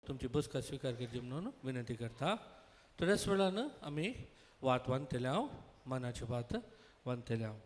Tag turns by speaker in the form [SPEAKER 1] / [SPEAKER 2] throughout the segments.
[SPEAKER 1] तुमची बसका स्विकार करची म्हणून विनंती करता. थोड्याच वेळान आमी वात बांदतले हांव, मनाची वात बांदतले हांव.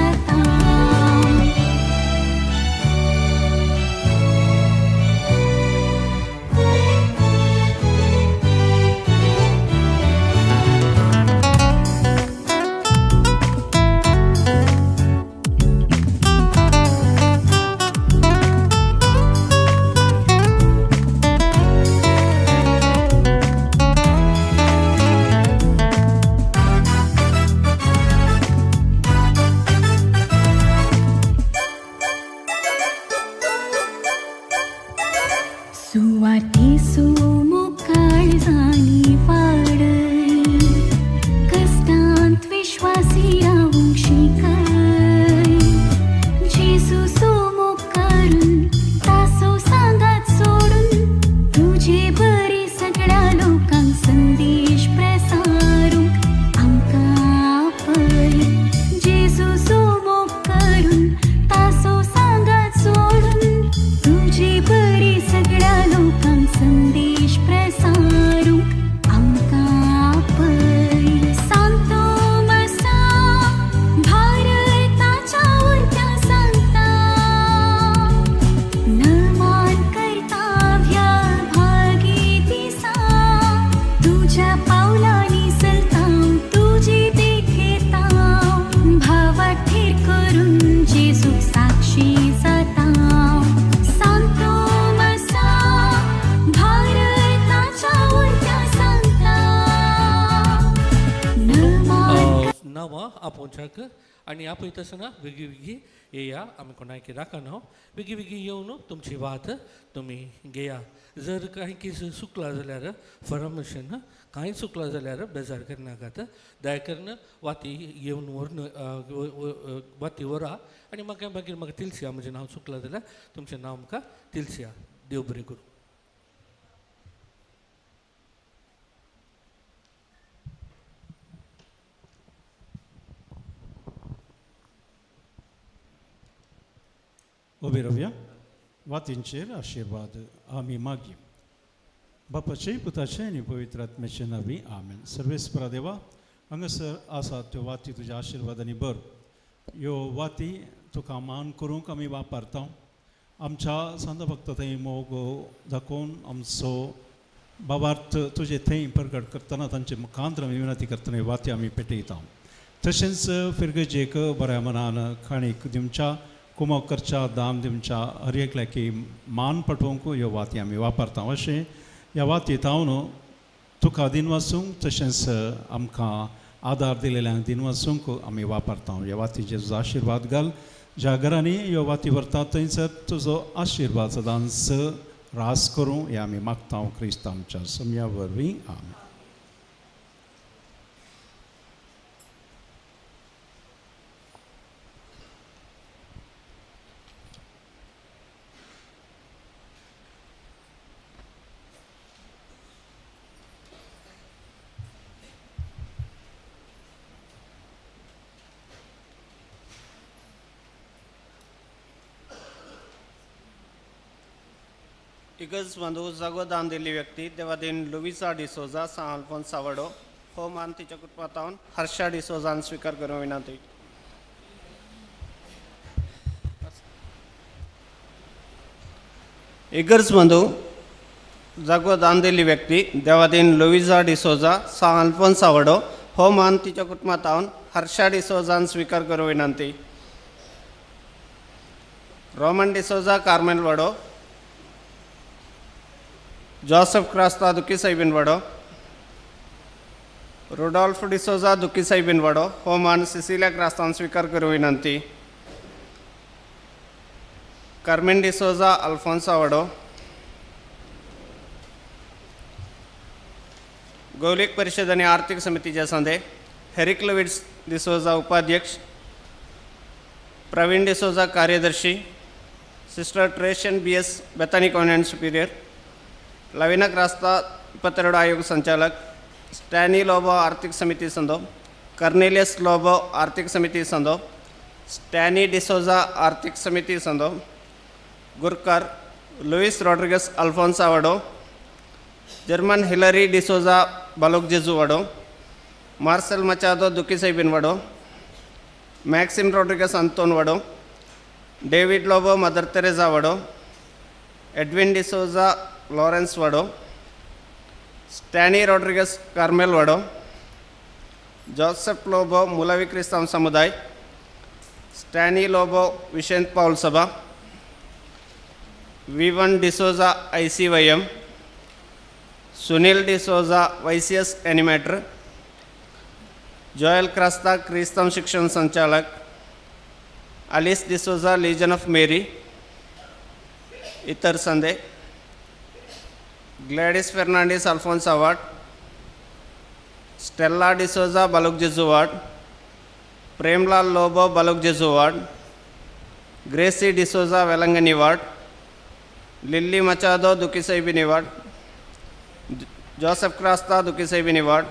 [SPEAKER 2] जाता. सुवार्थी सुमुखाळ जाली वाडय, कश्टांत विश्वासी रावूंक शिकय. जेजू सोमोग करून तासो सांगात सोडून तुजे बरी सगळ्या लोकांक संदेश प्रसारूंक आमकां आपय. जेजू सोमोग करून तासो सांगात सोडून तुजे बरी सगळ्या लोकांक संदेश प्रसारूंक आमकां आपय. सांतो मसा भारताच्या उरत्या सांगता, नमान करता ह्या भागी दिसा. तुज्या पावलांनी चलता, तुजी देखता, भावाक थीर करून जेजूक साक्षी जाता. सांतो मसा भारताच्या उरत्या सांगता, नमान
[SPEAKER 1] नांवां आपोवच्याक आनी आपयता आसतना वेगळी वेगळी येया, आमी कोणाक राखना. वेगळी वेगळी येवन तुमची वात तुमी घेया. जर कांय कितें चुकलां जाल्यार फरमेशन कांय चुकलां जाल्यार बेजार करनाकात. दया करून वाती येवन व्हरून वाती व्हरा आनी म्हाका मागीर म्हाका तिलसिया, म्हजें नांव चुकलां जाल्यार तुमचें नांव म्हाका तिलसिया. देव बरें करूं.
[SPEAKER 3] उबी रावया, वातींचेर आशिर्वाद आमी मागया. बापाचे, पुताचे आनी पवित्र आत्म्याचे नांवी, आमेन. सर्वेस्परा देवा, हांगासर आसा त्यो वाती तुज्या आशिर्वादांनी भर. ह्यो वाती तुका मान करूंक आमी वापरता. आमच्या संत भक्त थंय मोग दाखोवन आमचो बाबार्थ तुजे थंय प्रगट करतना तांचे मुखांतर आमी विनंती करतना ह्यो वाती आमी पेटयता. तशेंच फिरगजेक बऱ्या मनान खाणीक दिवच्या, कुमक करच्या, दाम दिवच्या हर एकल्याकी मान पठोवंक ह्यो वाती आमी वापरता. अशें ह्या वाती तावन तुका दिन वासूंक तशेंच आमकां आदार दिलेल्यांक दिन वासूंक आमी वापरता. ह्या वातीचेर तुजो आशिर्वाद घाल. ज्या घरांनी ह्यो वाती व्हरता थंयसर तुजो आशिर्वाद सदांच रास करूं हें आमी मागता क्रिस्त आमच्या सम्या वरवीं, आमी.
[SPEAKER 4] इगर्ज बंधू, जागो दान दिल्ली व्यक्ती देवादीन लुविसा डिसोजा, सान अल्फोन्सा वडो. हो मान तिच्या कुटुंबांत हर्षा डिसोजान स्विकार करूं विनंती. इगर्ज बंधू, जागो दान दिल्ली व्यक्ती देवादीन लुविसा डिसोजा, सान अल्फोन्सा वडो. हो मान तिच्या कुटुंबांत हर्षा डिसोजान स्विकार करूं विनंती. रोमन डिसोजा, कार्मेल वडो. जोसेफ क्रास्ता, दुखी साहेबीन वडो. रुडॉल्फ डिसोजा, दुखी साहेबीन वडो. हो मान सिसिलिया क्रास्तान स्विकार करूं विनंती. कार्मेन डिसोजा, अल्फोन्सा वडो. गौलिक परिषद आणि आर्थिक समितीचे संदे हेरिक लविट्स डिसोजा उपाध्यक्ष, प्रवीण डिसोजा कार्यदर्शी, sister Treshan B S, Bethany convent superior, Lavina Crasta 22 आयोग संचालक, स्टॅनी लोबो आर्थिक समिती संदो, कर्नेलियस लोबो आर्थिक समिती संदो, स्टॅनी डिसोजा आर्थिक समिती संदो, गुरकर लुईस रॉड्रिगस, अल्फोन्सा वडो, जर्मन हिलरी डिसोजा, बालोक जेजू वडो, मार्सेल मचादो, दुखी साहेबीन वडो, Maxim Rodrigues Anton Vado, David Lobo Mother Teresa Vado, Edwin D'Souza Lawrence Vado, Stany Rodrigues Carmel Vado, Joseph Lobo Mulavi Kristam Samuday, Stany Lobo Vishant Paul Sabha, Vivan D'Souza ICYM, Sunil D'Souza YCS animator, Joel Crasta Kristam Shikshan Sanchalak, Alice D'Souza Legion of Mary, इतर संदे, Gladys Fernandes Alphonsa ward, Stella D'Souza Balok Jesu ward, Premlal Lobo Balok Jesu ward, Gracy D'Souza Velankanni ward, Lily Machado Dukisaibini ward, Joseph Crasta Dukisaibini ward,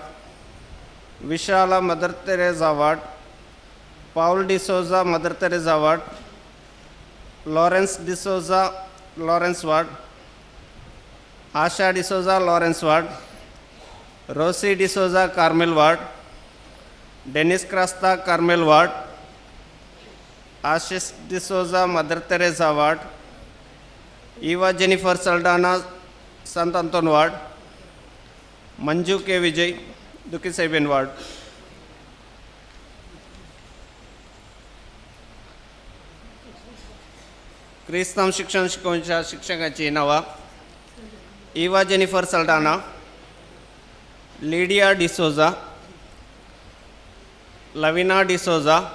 [SPEAKER 4] Vishala Mother Teresa ward, Paul D'Souza Mother Teresa ward, Lawrence D'Souza Lawrence ward, Asha D'Souza Lawrence ward, Rosy D'Souza Carmel ward, Dennis Crasta Carmel ward, Ashish D'Souza Mother Teresa ward, Eva Jennifer Saldanha Sant Anton ward, Manju K Vijay Dukisaibin ward. क्रिस्तांव शिक्षण शिकोवच्या शिक्षकाची नांवां Eva Jennifer Saldanha, Lydia D'Souza, Lavina D'Souza,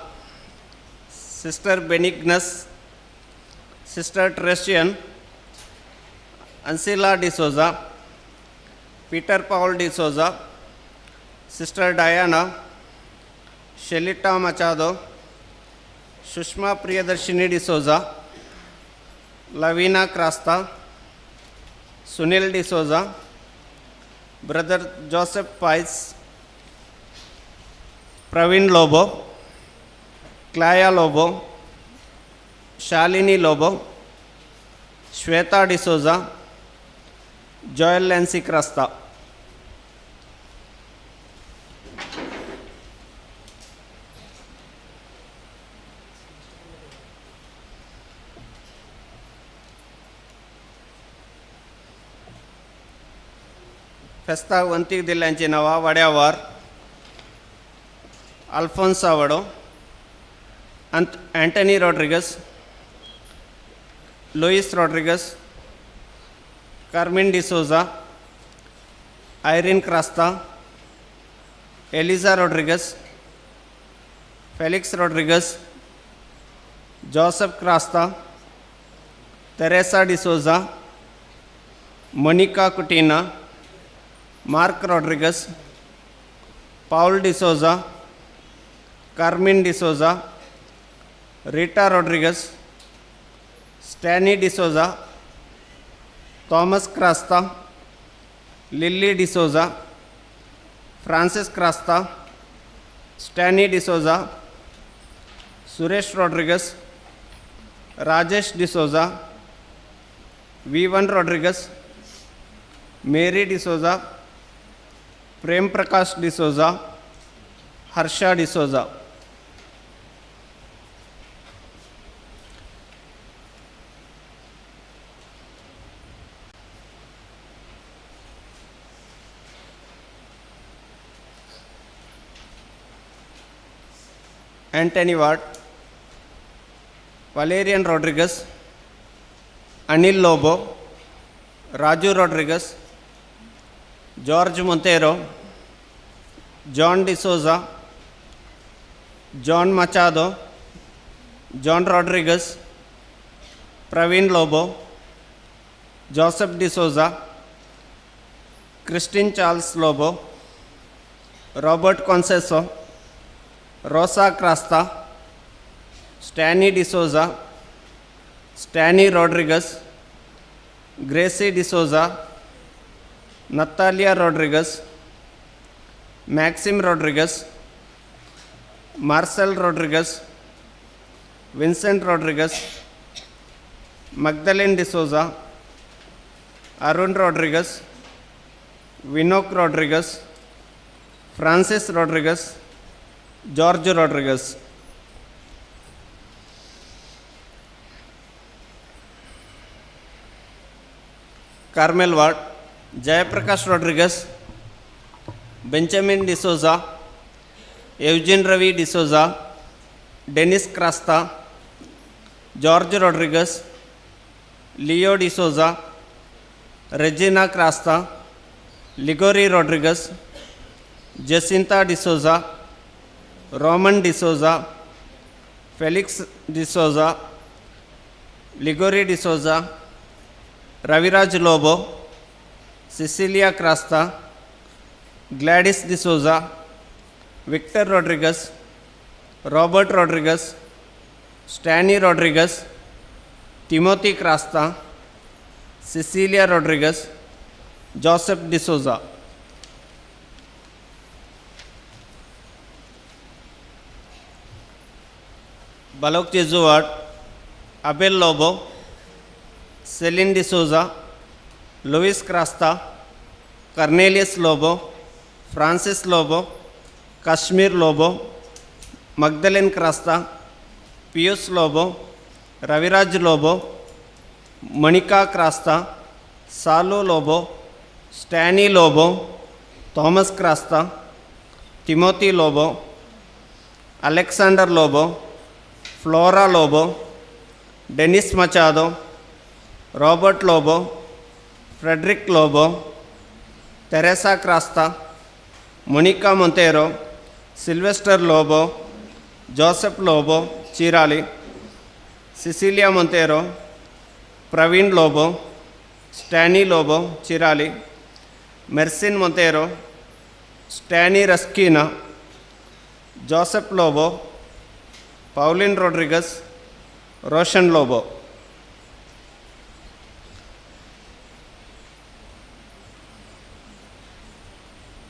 [SPEAKER 4] sister Benignus, sister Tresian, Ansila D'Souza, Peter Paul D'Souza, sister Diana, Shelita Machado, Sushma Priyadarshini D'Souza, Lavina Crasta, Sunil D'Souza, brother Joseph Paes, Praveen Lobo, Claya Lobo, Shalini Lobo, Shweta D'Souza, Joel Lancy Crasta. फेस्ताक वंतीक दिल्ल्यांची नांवां वाड्यावर Alphonsa Vado, Antony Rodrigues, Luis Rodrigues, Carmen D'Souza, Irene Crasta, Eliza Rodrigues, Felix Rodrigues, Joseph Crasta, Teresa D'Souza, Monica Coutinho, Mark Rodrigues, Paul D'Souza, Carmen D'Souza, Rita Rodrigues, Stany D'Souza, Thomas Crasta, Lily D'Souza, Francis Crasta, Stany D'Souza, Suresh Rodrigues, Rajesh D'Souza, V1 Rodrigues, Mary D'Souza, Prem Prakash D'Souza, Harsha D'Souza. Antony ward, Valerian Rodrigues, Anil Lobo, Raju Rodrigues, George Monteiro, John D'Souza, John Machado, John Rodrigues, Praveen Lobo, Joseph D'Souza, Christine Charles Lobo, Robert Conceso, Rosa Crasta, Stany D'Souza, Stany Rodrigues, Gracie D'Souza, Natalia Rodrigues, Maxim Rodrigues, Marcel Rodrigues, Vincent Rodrigues, Magdalene D'Souza, Arun Rodrigues, Vinok Rodrigues, Francis Rodrigues, George Rodrigues. Carmel ward, Jayaprakash Rodrigues, Benjamin D'Souza, Eugene Ravi D'Souza, Dennis Crasta, George Rodrigues, Leo D'Souza, Regina Crasta, Ligori Rodrigues, Jacinta D'Souza, Roman D'Souza, Felix D'Souza, Ligori D'Souza, Raviraj Lobo, Cecilia Crasta, Gladys D'Souza, Victor Rodrigues, Robert Rodrigues, Stanley Rodrigues, Timothy Crasta, Cecilia Rodrigues, Joseph D'Souza. Balok Jesuat, Abel Lobo, Celine D'Souza, Louis Crasta, Cornelius Lobo, Francis Lobo, Kashmir Lobo, Magdalene Crasta, Pius Lobo, Raviraj Lobo, Manika Crasta, Salo Lobo, Stany Lobo, Thomas Crasta, Timothy Lobo, Alexander Lobo, Flora Lobo, Dennis Machado, Robert Lobo, Frederick Lobo, Teresa Crasta, Monica Montero, Sylvester Lobo, Joseph Lobo, Chirali, Cecilia Montero, Praveen Lobo, Stany Lobo, Chirali, Mersin Montero, Stany Raskina, Joseph Lobo, Pauline Rodriguez, Roshan Lobo.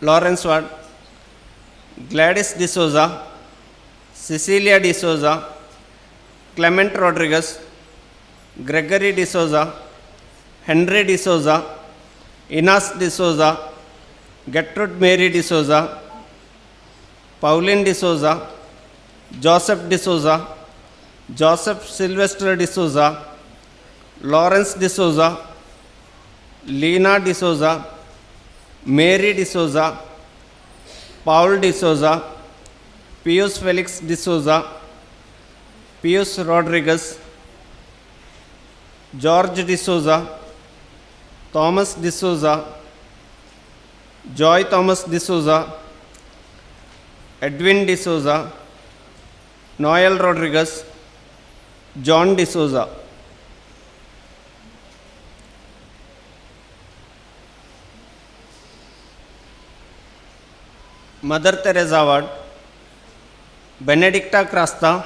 [SPEAKER 4] Lawrence Ward, Gladys D'Souza, Cecilia D'Souza, Clement Rodriguez, Gregory D'Souza, Henry D'Souza, Inas D'Souza, Gertrude Mary D'Souza, Pauline D'Souza, Joseph D'Souza, Joseph Sylvester D'Souza, Lawrence D'Souza, Lena D'Souza, Mary D'Souza, Paul D'Souza, Pius Felix D'Souza, Pius Rodriguez, George D'Souza, Thomas D'Souza, Joy Thomas D'Souza, Edwin D'Souza, Noel Rodriguez, John D'Souza. Mother Teresa Award, Benedicta Crasta,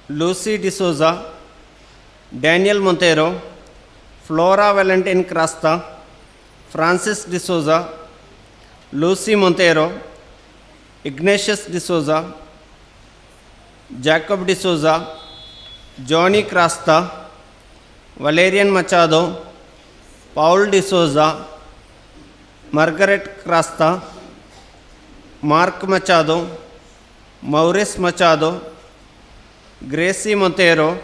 [SPEAKER 4] Lucy D'Souza, Daniel Montero, Flora Valentin Crasta, Francis D'Souza, Lucy Montero, Ignatius D'Souza, Jacob D'Souza, Johnny Crasta, Valerian Machado, Paul D'Souza, Margaret Crasta, Mark Machado, Maurice Machado, Gracie Montero,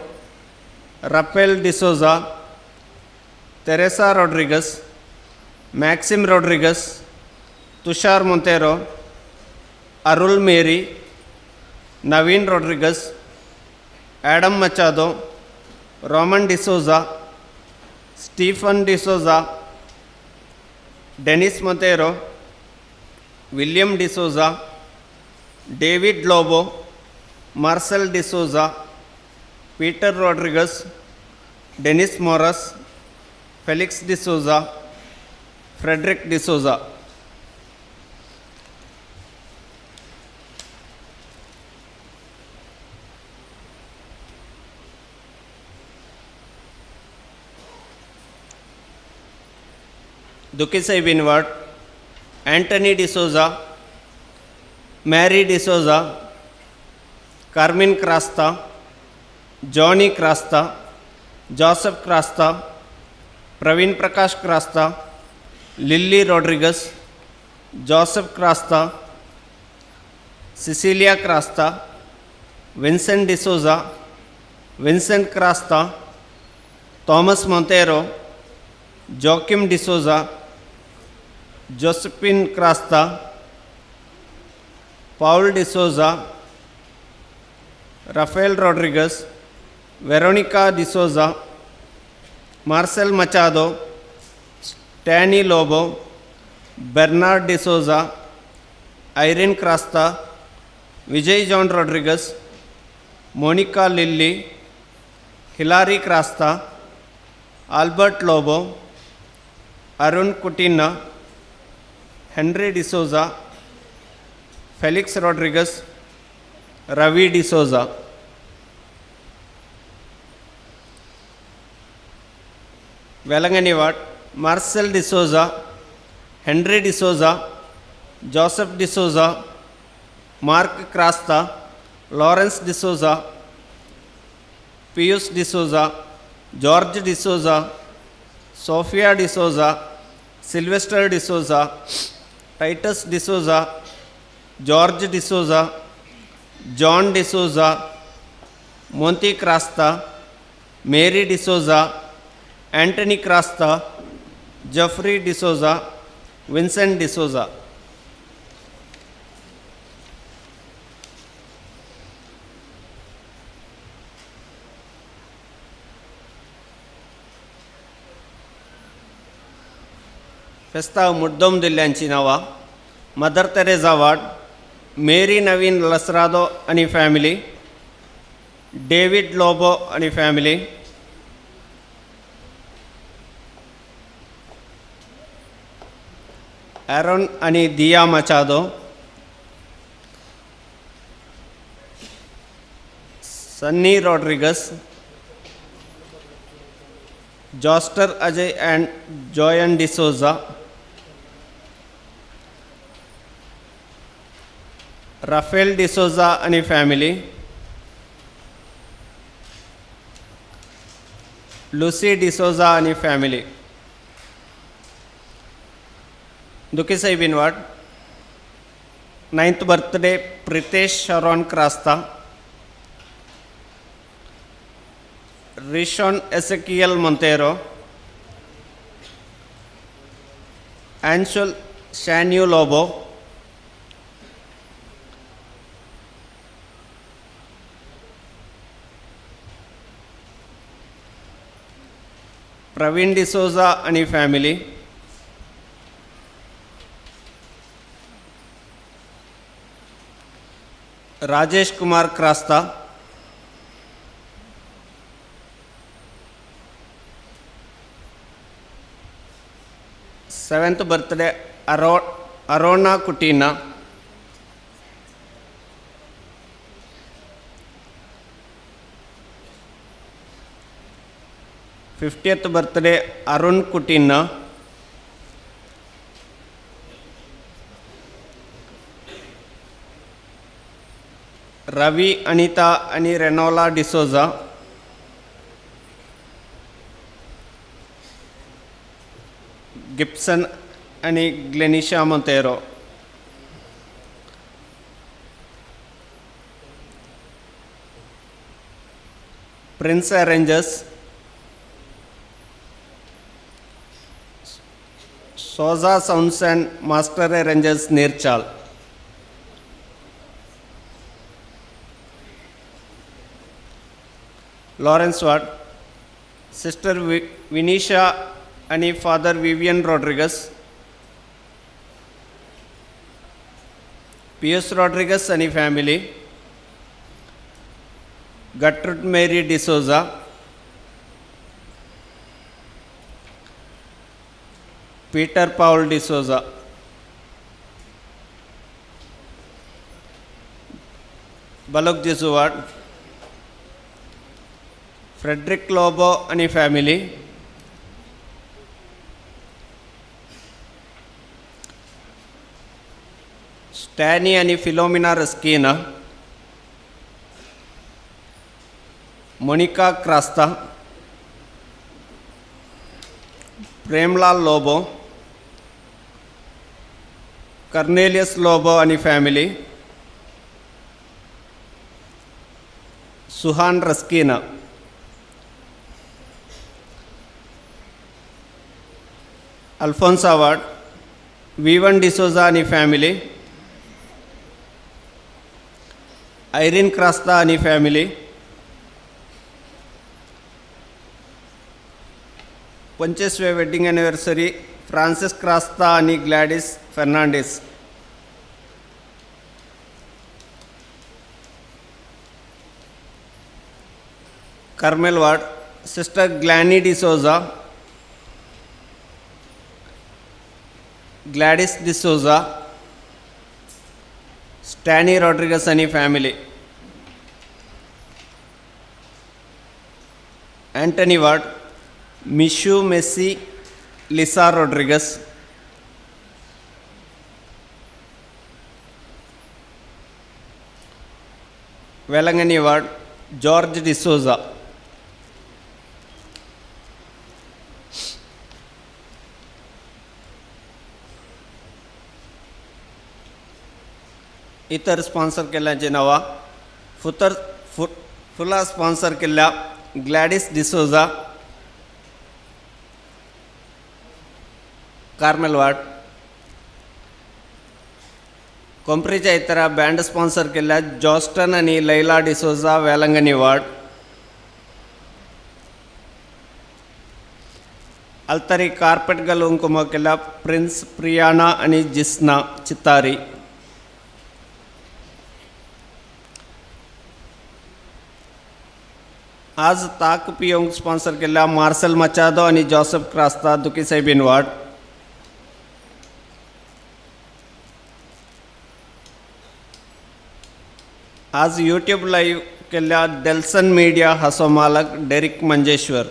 [SPEAKER 4] Rafael D'Souza, Teresa Rodriguez, Maxim Rodriguez, Tushar Montero, Arul Mary, Naveen Rodriguez, Adam Machado, Roman D'Souza, Stephen D'Souza, Dennis Montero, William D'Souza, David Lobo, Marcel D'Souza, Peter Rodriguez, Dennis Morris, Felix D'Souza, Frederick D'Souza. Dukisai Binward, Anthony D'Souza, Mary D'Souza, Carmen Crasta, Johnny Crasta, Joseph Crasta, Praveen Prakash Crasta, Lily Rodriguez, Joseph Crasta, Cecilia Crasta, Vincent D'Souza, Vincent Crasta, Thomas Montero, Joachim D'Souza, Josephine Crasta, Paul D'Souza, Rafael Rodrigues, Veronica D'Souza, Marcel Machado, Stany Lobo, Bernard D'Souza, Irene Crasta, Vijay John Rodrigues, Monica Lilly, Hilary Crasta, Albert Lobo, Arun Kutina, Henry D'Souza, Felix Rodrigues, Ravi D'Souza. Velankanni ward, Marcel D'Souza, Henry D'Souza, Joseph D'Souza, Mark Crasta, Lawrence D'Souza, Pius D'Souza, George D'Souza, Sophia D'Souza, Sylvester D'Souza, Titus D'Souza, George D'Souza, John D'Souza, Monty Crasta, Mary D'Souza, Anthony Crasta, Jeffrey D'Souza, Vincent D'Souza. फेस्ताव मुड्डोम दिल्ल्यांची नांवां: Mother Teresa ward, Mary Naveen Lasrado आनी family, David Lobo आनी family, Aaron आनी Diya Machado, Sunny Rodrigues, Joster Ajay and Joyan D'Souza, Rafael D'Souza आनी family, Lucy D'Souza आनी family. दुखी साहेबीन ward, 9th birthday Pritesh Sharon Crasta, Rishon Ezekiel Monteiro, Anshul Shanu Lobo, Praveen D'Souza आनी family, Rajesh Kumar Crasta, 7th birthday Arona Kutina, 50th birthday Arun Kutina, Ravi Anita आणि रेनोला D'Souza, Gibson आणि Glenisha Monteiro. Prince Arrangers, Souza sounds and master arrangers, Neerchal. Lawrence ward, sister Vinisha आणि father Vivian Rodrigues, Pius Rodrigues आणि family, Gertrude Mary D'Souza, Peter Paul D'Souza. Balok Jesu ward, Frederick Lobo आणि family, Stany आणि Philomena Rasquinha, Monica Crasta, Premlal Lobo, Cornelius Lobo आणि family, Suhan Raskina. Alphonsa ward, V1 D'Souza आनी family, Irene Crasta आनी family, 25वे wedding anniversary Francis Crasta आनी Gladys Fernandes. Carmel ward, sister Glani D'Souza, Gladys D'Souza, Stany Rodrigues आनी family. Antony ward, Mishu Messi, Lisa Rodrigues. Velankanni ward, George D'Souza. इतर sponsor केल्ल्याची नांवां: फुतर फुलां sponsor केल्ल्या ग्लॅडीस डिसोजा, कार्मेल वार्ड. कोंपरीच्या इतर बँड स्पॉन्सर केल्ल्या जॉस्टन आनी लैला डिसोजा, वेलंगणी वार्ड. अल्तरी कार्पेट घालूंक केल्ल्या प्रिन्स प्रियाना आनी जिस्ना, चित्तारी. आज ताक पियोंक स्पॉन्सर केल्ल्या मार्सेल मचादो आनी जोसेफ क्रास्ता, दुकी सायबीन वार्ड. आज यूट्यूब लाईव्ह केल्ल्या डेल्सन मीडिया हाचो मालक डेरिक मंजेश्वर.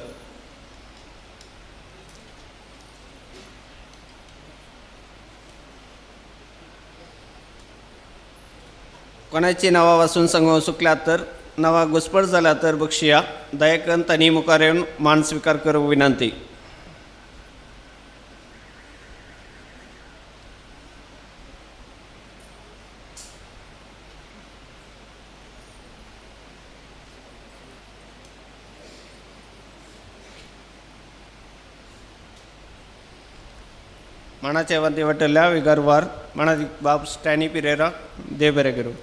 [SPEAKER 4] कोणाची नांवां वाचून सांगूंक चुकल्या तर, नांवां घुसपट जाल्या तर बक्षिया. दया तांणी मुखार येवन मान स्विकार करूंक विनंती. मानाचे वंती वटल्या विगरवार माणा बाब स्टॅनी पिरेरा, देव बरें करूं.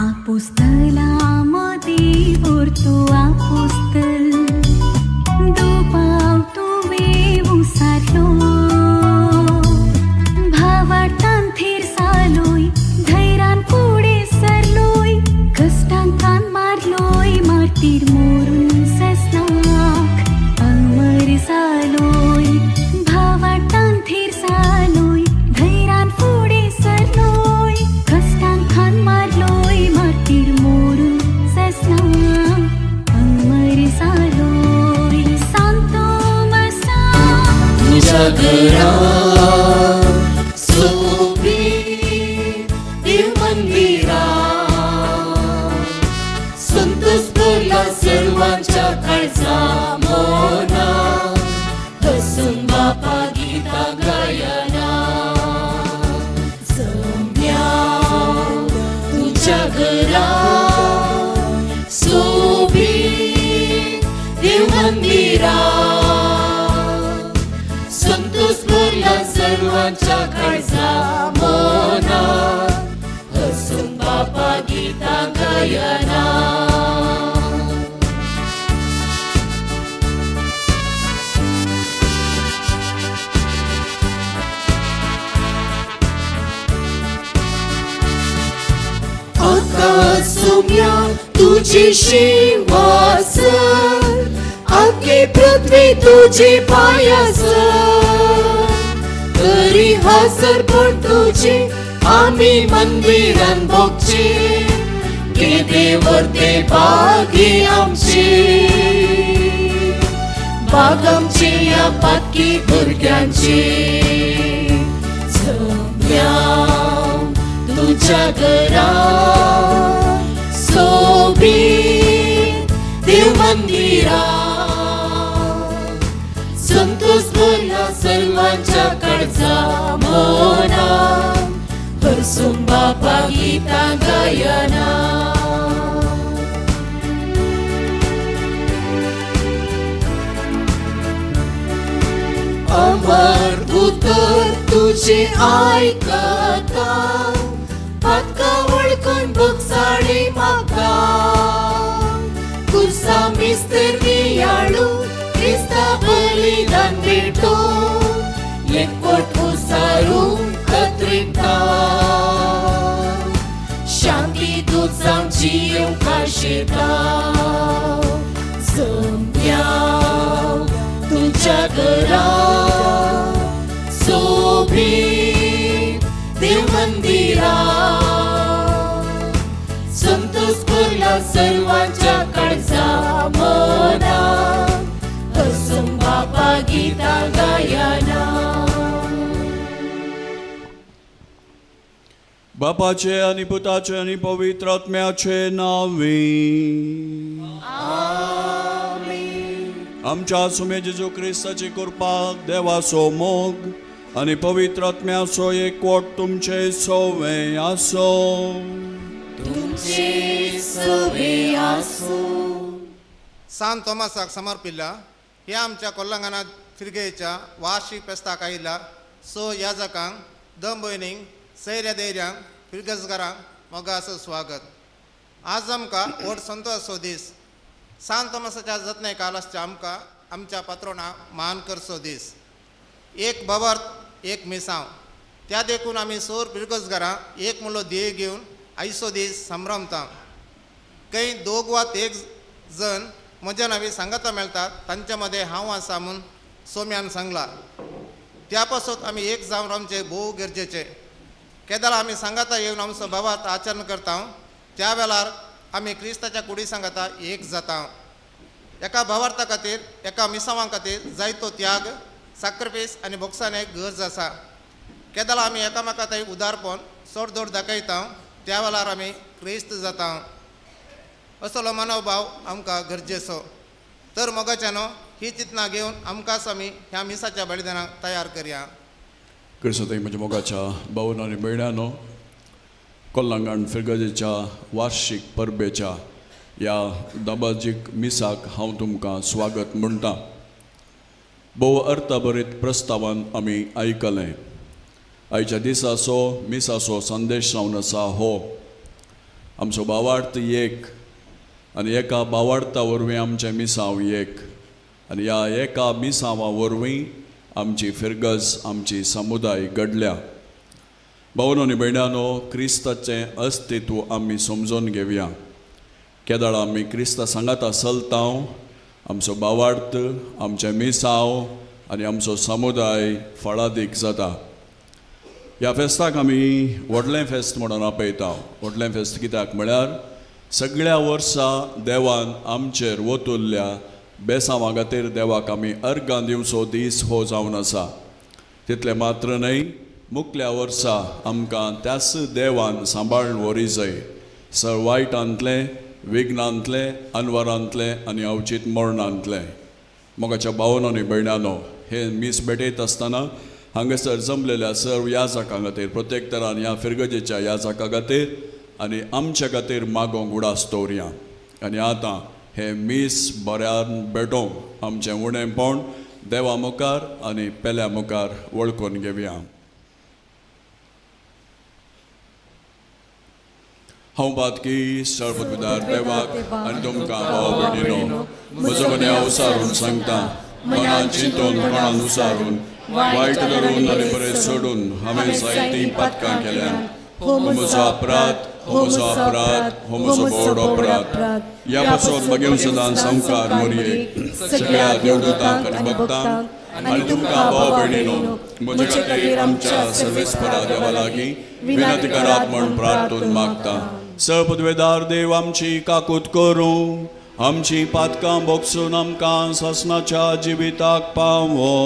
[SPEAKER 2] आपुस्तला मदी उरतो आपुस्तल, दुबाव तुवें उसारलो, भावार्थान थीर जालोय, धैर्यान फुडें सरलोय, कश्टांक कान मारलोय, मार्तीर मोरून ससनाक अमर जालोय.
[SPEAKER 5] घरा सोबीत देव मंदिरा संतोष भरला सर्वांच्या काळजा मना हसून बापा गीता गायना जम्या तुझ्या घरा सोबीत देव मंदिरा संतोष भरला सर्वांच्या काळजा मना हसून बापा गीता गायना. आकाश तुझी शिवासन आखे पृथ्वी तुझी पायासन तरी हजर पण तुझी आम्ही मंदिरान भोगचे गेदेवर ते बागी आमची बाग आमची या पातकी भुरग्यांची जम्या तुझ्या घरा सोबीत देव मंदिरा संतोष भरला सर्वांच्या काळजा मना हरसून बापा गीता गायना. अमर उतर तुझे ऐकता पातका वळखून बगसाणे म्हाका कुर्सा मिस्तर नियाळू क्रिस्ता बलिदान भेटो एकवट उसारू कत्रिता शांती दूत जावन जियेवंक आशेता जम्या तुझ्या घरा सोबीत देव मंदिरा संतोष भरला सर्वांच्या काळजा मना हसून बापा गीता गायना.
[SPEAKER 6] बापाचे आणि पुताचे आणि पवित्र आत्म्याचे नावे. आमच्या सुमे जेजू क्रिस्ताची कृपा, देवाचो मोग आणि पवित्र आत्म्याचो एकवट तुमचे सोवे आसो.
[SPEAKER 5] तुमचे सवे आसो.
[SPEAKER 7] सान तोमासाक समर्पिल्ल्या ह्या आमच्या कोल्लंगणा फिरगेच्या वार्षिक फेस्ताक आयिल्ल्या स याजकांक, दम भयणींक, सैऱ्या धैर्यांक, फिरगजगारांक मोगाचो स्वागत. आज आमकां व्हड संतोषाचो दीस. सान तोमासाच्या जतनाय काल आसच्या आमकां आमच्या पात्रोणाक मान करचो दीस. एक भावार्थ, एक मिसांव, त्या देखून आमी सोर फिरगजगारां एक मुलो ध्येय घेवन आयचो दीस संभ्रमता. खंय दोग वा एक जण म्हज्या नांवी सांगाता मेळटात तांच्या मदें हांव आसा म्हूण सोम्यान सांगला. त्या पासत आमी एक जावन रावचें भोव गरजेचें. केदाळा आमी सांगाता येवन आमचो भावार्थ आचरण करता त्या वेळार आमी क्रिस्ताच्या कुडी सांगाता एक जाता. एका भावार्था खातीर, एका मिसांवा खातीर जायतो त्याग, साक्रिफीस आनी भोगसाणे गरज आसा. केदाळा आमी एकामेका थंय उदारपण सोडदोड दाखयता त्या वेळार आमी क्रिस्त जाता. असलो मनोभाव आमकां गरजेचो. तर मोगाच्यानो ही चिंतना घेवन आमकांच आमी ह्या मिसाच्या बलिदानाक तयार करया.
[SPEAKER 6] क्रिस्ताई म्हज्या मोगाच्या भावन आनी भयणानो, कोल्लांगण फिरगजेच्या वार्षिक परबेच्या ह्या दबाजीक मिसाक हांव तुमकां स्वागत म्हणटा. भोव अर्थभरीत प्रस्तावान आमी आयकलें. आयच्या दिसाचो मिसाचो संदेश जावन आसा हो आमचो भावार्थ एक आनी एका भावार्था वरवीं आमचें मिसांव एक आनी ह्या एका मिसांवा वरवीं आमची फिरगज, आमची समुदाय घडल्या. भावनो आनी भयणानो, क्रिस्ताचें अस्तित्व आमी समजून घेवया. केदाळा आमी क्रिस्ता सांगाता चलता आमचो भावार्थ, आमचें मिसांव आनी आमचो समुदाय फळादीक जाता. ह्या फेस्ताक आमी व्हडलें फेस्त म्हणून आपयता. व्हडलें फेस्त कित्याक म्हळ्यार सगळ्या वर्सा देवान आमचेर वतुल्ल्या बेसांवा खातीर देवाक आमी अर्गां दिवचो दीस हो जावन आसा. तितलें मात्र न्हय, मुकल्या वर्सा आमकां त्याच देवान सांबाळून व्हरी जाय सर वायटांतलें, विघ्नांतलें, अनवरांतलें आनी अवचीत मरणांतलें. मोगाच्या भावानो आनी भयणानो, हे मीस भेटयत आसतना हांगासर जमलेल्या सर्व याजकां खातीर, प्रत्येक तरान ह्या फिरगजेच्या याजका खातीर आनी आमच्या खातीर मागोंक उडास दवरया. आनी आतां हें मीस बऱ्यान भेटोवंक आमचें उणेंपण देवा मुखार आनी पेल्या मुखार वळखून घेवया. हांव बातकी सर्वपदविदार देवाक आनी तुमकां भाव भयणीनो म्हजो गुन्यांव उसारून सांगता, मनान चिंतून कोणान उसारून वायट धरून आनी बरें सोडून हांवें जायतीं पातकां केल्यात. हो म्हजो अपराध, हो म्हजो अपराध, हो म्हजो व्हड अपराध. ह्या पासून बगेवन सदां संवकार मोरयेक सगळ्या देवदूतांक आनी भक्तांक आनी तुमकां भाव भयणीनो म्हजे खातीर आमच्या सर्वेस्परा देवा लागीं विनंती करात म्हूण प्रार्थून मागता. सर्वपदवेदार देव आमची काकूत करूं, आमची पातकां बोगसून आमकां सासणाच्या जिविताक पावो.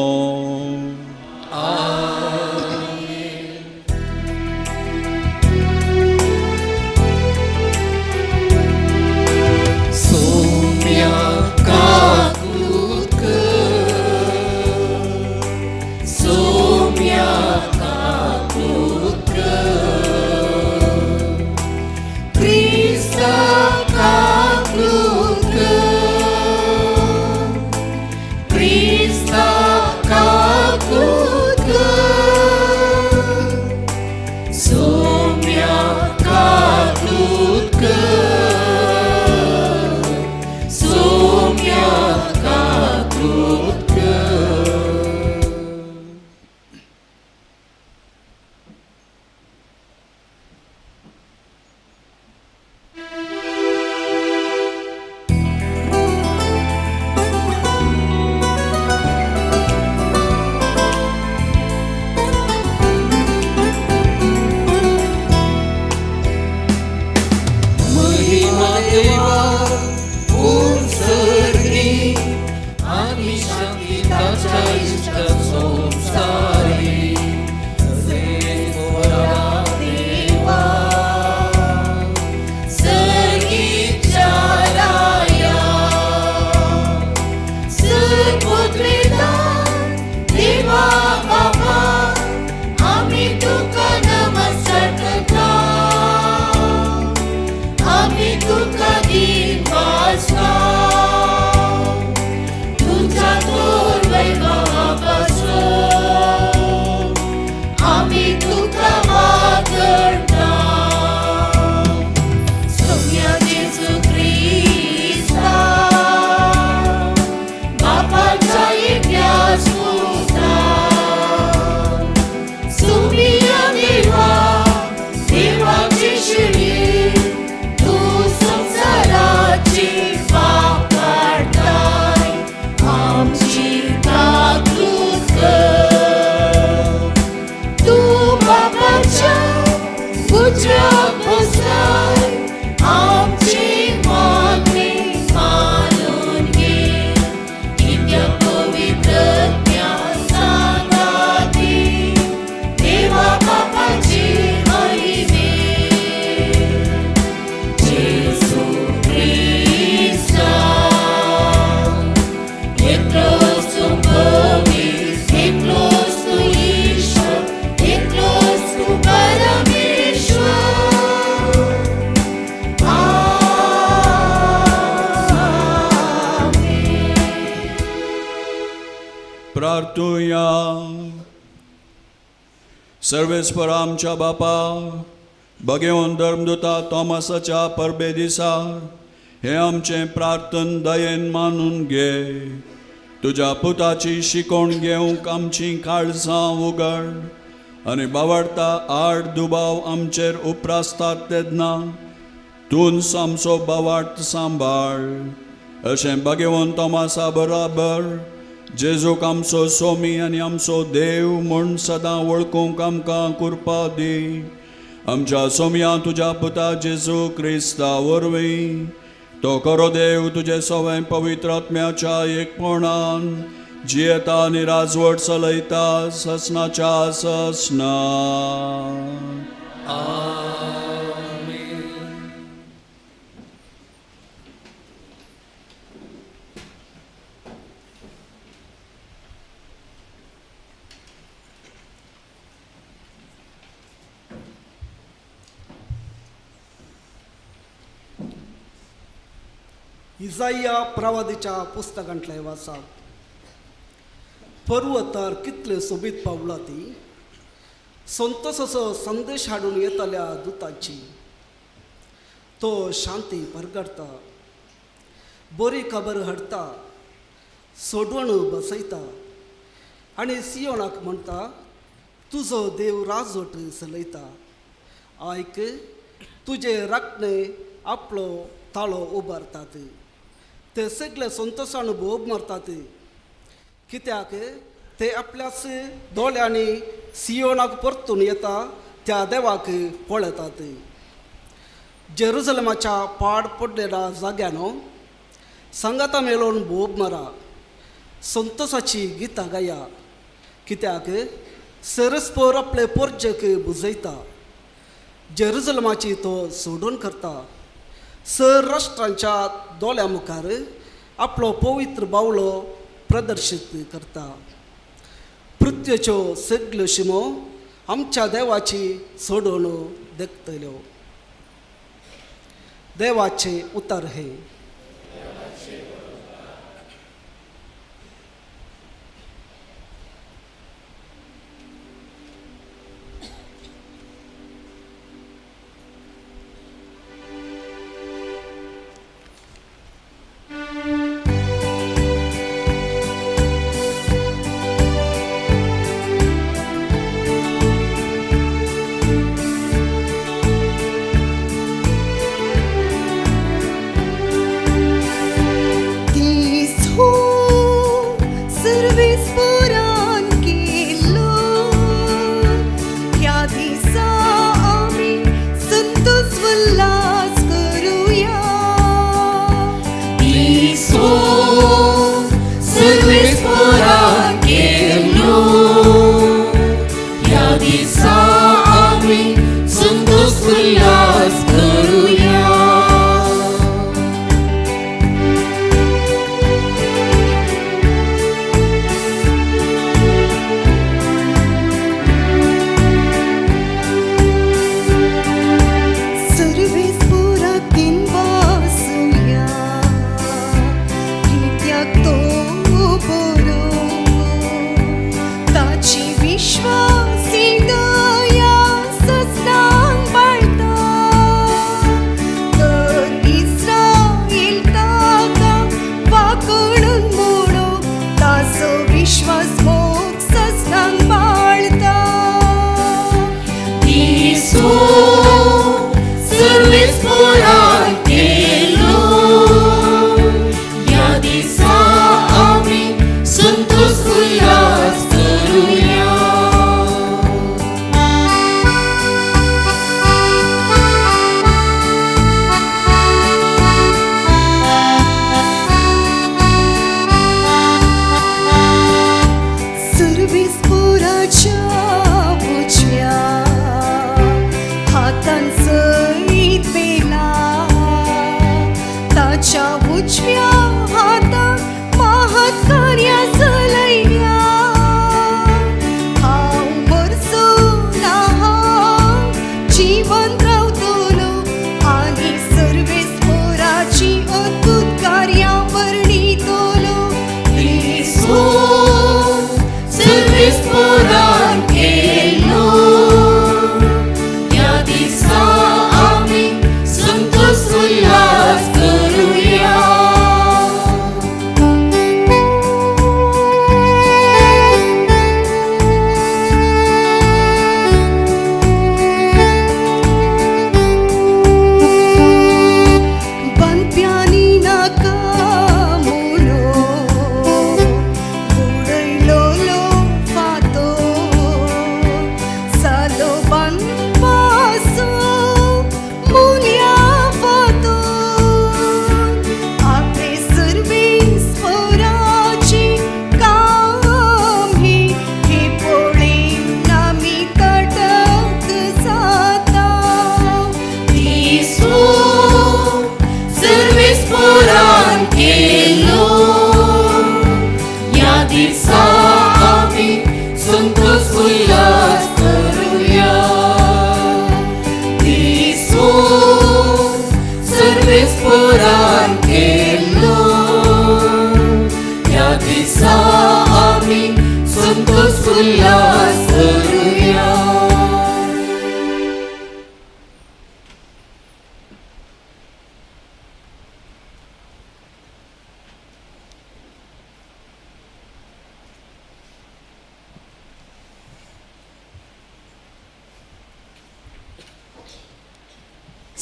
[SPEAKER 5] सोम्या काकूत कर, सोम्या काकूत कर, क्रिस्ता काकूत कर, क्रिस्ता काकूत कर, सोम्या काकूत कर, सोम्या काकूत कर. महिमा देवा उंचरगी आनी शांती ताच्या इश्टा संवसारी. देवा सर्गीच्या राया, सर्वोत्वेदा देवा बाबा, आमी तुका नमस्कार करता, आमी तुका दिनवासता, तुझ्या तोर वैभवापासून आमी तुका वागडता. सोम्या जेजू क्रिस्ता, बापाच्या एकल्या सुता, सोम्या देवा, देवाची शिडी, तूं संवसाराची पाप काडटाय, आमची काकूत कर. तूं बापाच्या उजव्या बसलाय, आमची मागणी मानून घे. कित्याक पवित्र सांगाती, देवा बापाची महिमे. जेजू क्रिस्ता, एकलोच तूं पवित्र, एकलोच तूं ईश्वर, एकलोच तूं परमेश्वर. आमेन.
[SPEAKER 6] प्रार्थुया. सर्वेस्पर आमच्या बापा, बगेवन धर्मदूता तॉमासाच्या परबे दिसा हें आमचें प्रार्थन दयेन मानून घे. तुज्या पुताची शिकोवण घेवंक आमचीं काळजां उगड आनी बावडता आड दुबाव आमचेर उप्रासतात तेन्ना तूंच आमचो बावाट सांबाळ. अशें बगेवन तॉमासा बराबर जेजूक आमचो सोमी आनी आमचो देव म्हूण सदां वळखूंक आमकां कृपा दी. आमच्या सोमया तुज्या पुता जेजू क्रिस्ता वरवीं, तो खरो देव तुजे सवें पवित्र आत्म्याच्या एकपणान जियेता आनी राजवट चलयता ससनाच्या ससना.
[SPEAKER 8] इजाइया प्रवादीच्या पुस्तकांतलें वाचप. पर्वतार कितले सोबीत पावला ती संतोसाचो संदेश हाडून येताल्या दुताची. तो शांती परगडता, बरी खबर हाडटा, सोडवण बसयता आनी सियोनाक म्हणटा, तुजो देव राजवट चलयता. आयक, तुजे राखणे आपलो ताळो उबारतात, ते सगळे संतोशान बोब मारतात, कित्याक ते आपल्याच दोळ्यांनी सियोनाक परतून येता त्या देवाक पळयतात. जेरुजलमाच्या पाड पडलेल्या जाग्यानो सांगाता मेळोवन बोब मारा, संतोसाची गितां गाया, कित्याक सरस्पोर आपले पोरजेक बुजयता, जेरुजलमाची तो सोडून करता. सर राष्ट्रांच्या दोळ्या मुखार आपलो पवित्र बावलो प्रदर्शीत करता. पृथ्वेच्यो सगल्यो शिमो आमच्या देवाची सोडून देखतल्यो. देवाचे उतर हे.
[SPEAKER 5] दिसा आमी संतोष उल्हास करुया.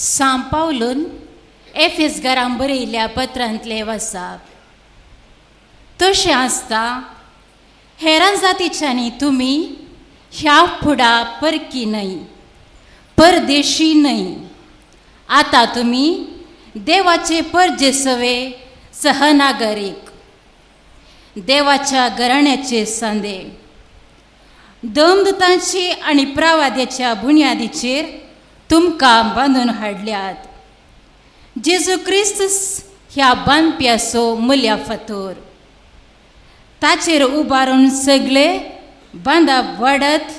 [SPEAKER 9] सांव पावलून एफेसगारां बरयल्ल्या पत्रांतलें वाचप. तशें आसता हेरां जातीच्यांनी तुमी ह्या फुडा परकी न्हय, परदेशी न्हय, आतां तुमी देवाचे परजेसवे सहनागरीक, देवाच्या घराण्याचे सांदे, दमदुतांची आनी प्रावाद्याच्या बुन्यादीचेर तुमकां बांदून हाडल्यात. जेजू क्रिस्त ह्या बांदप्याचो मुल्या फातोर, ताचेर उबारून सगळे बांदाप वाडत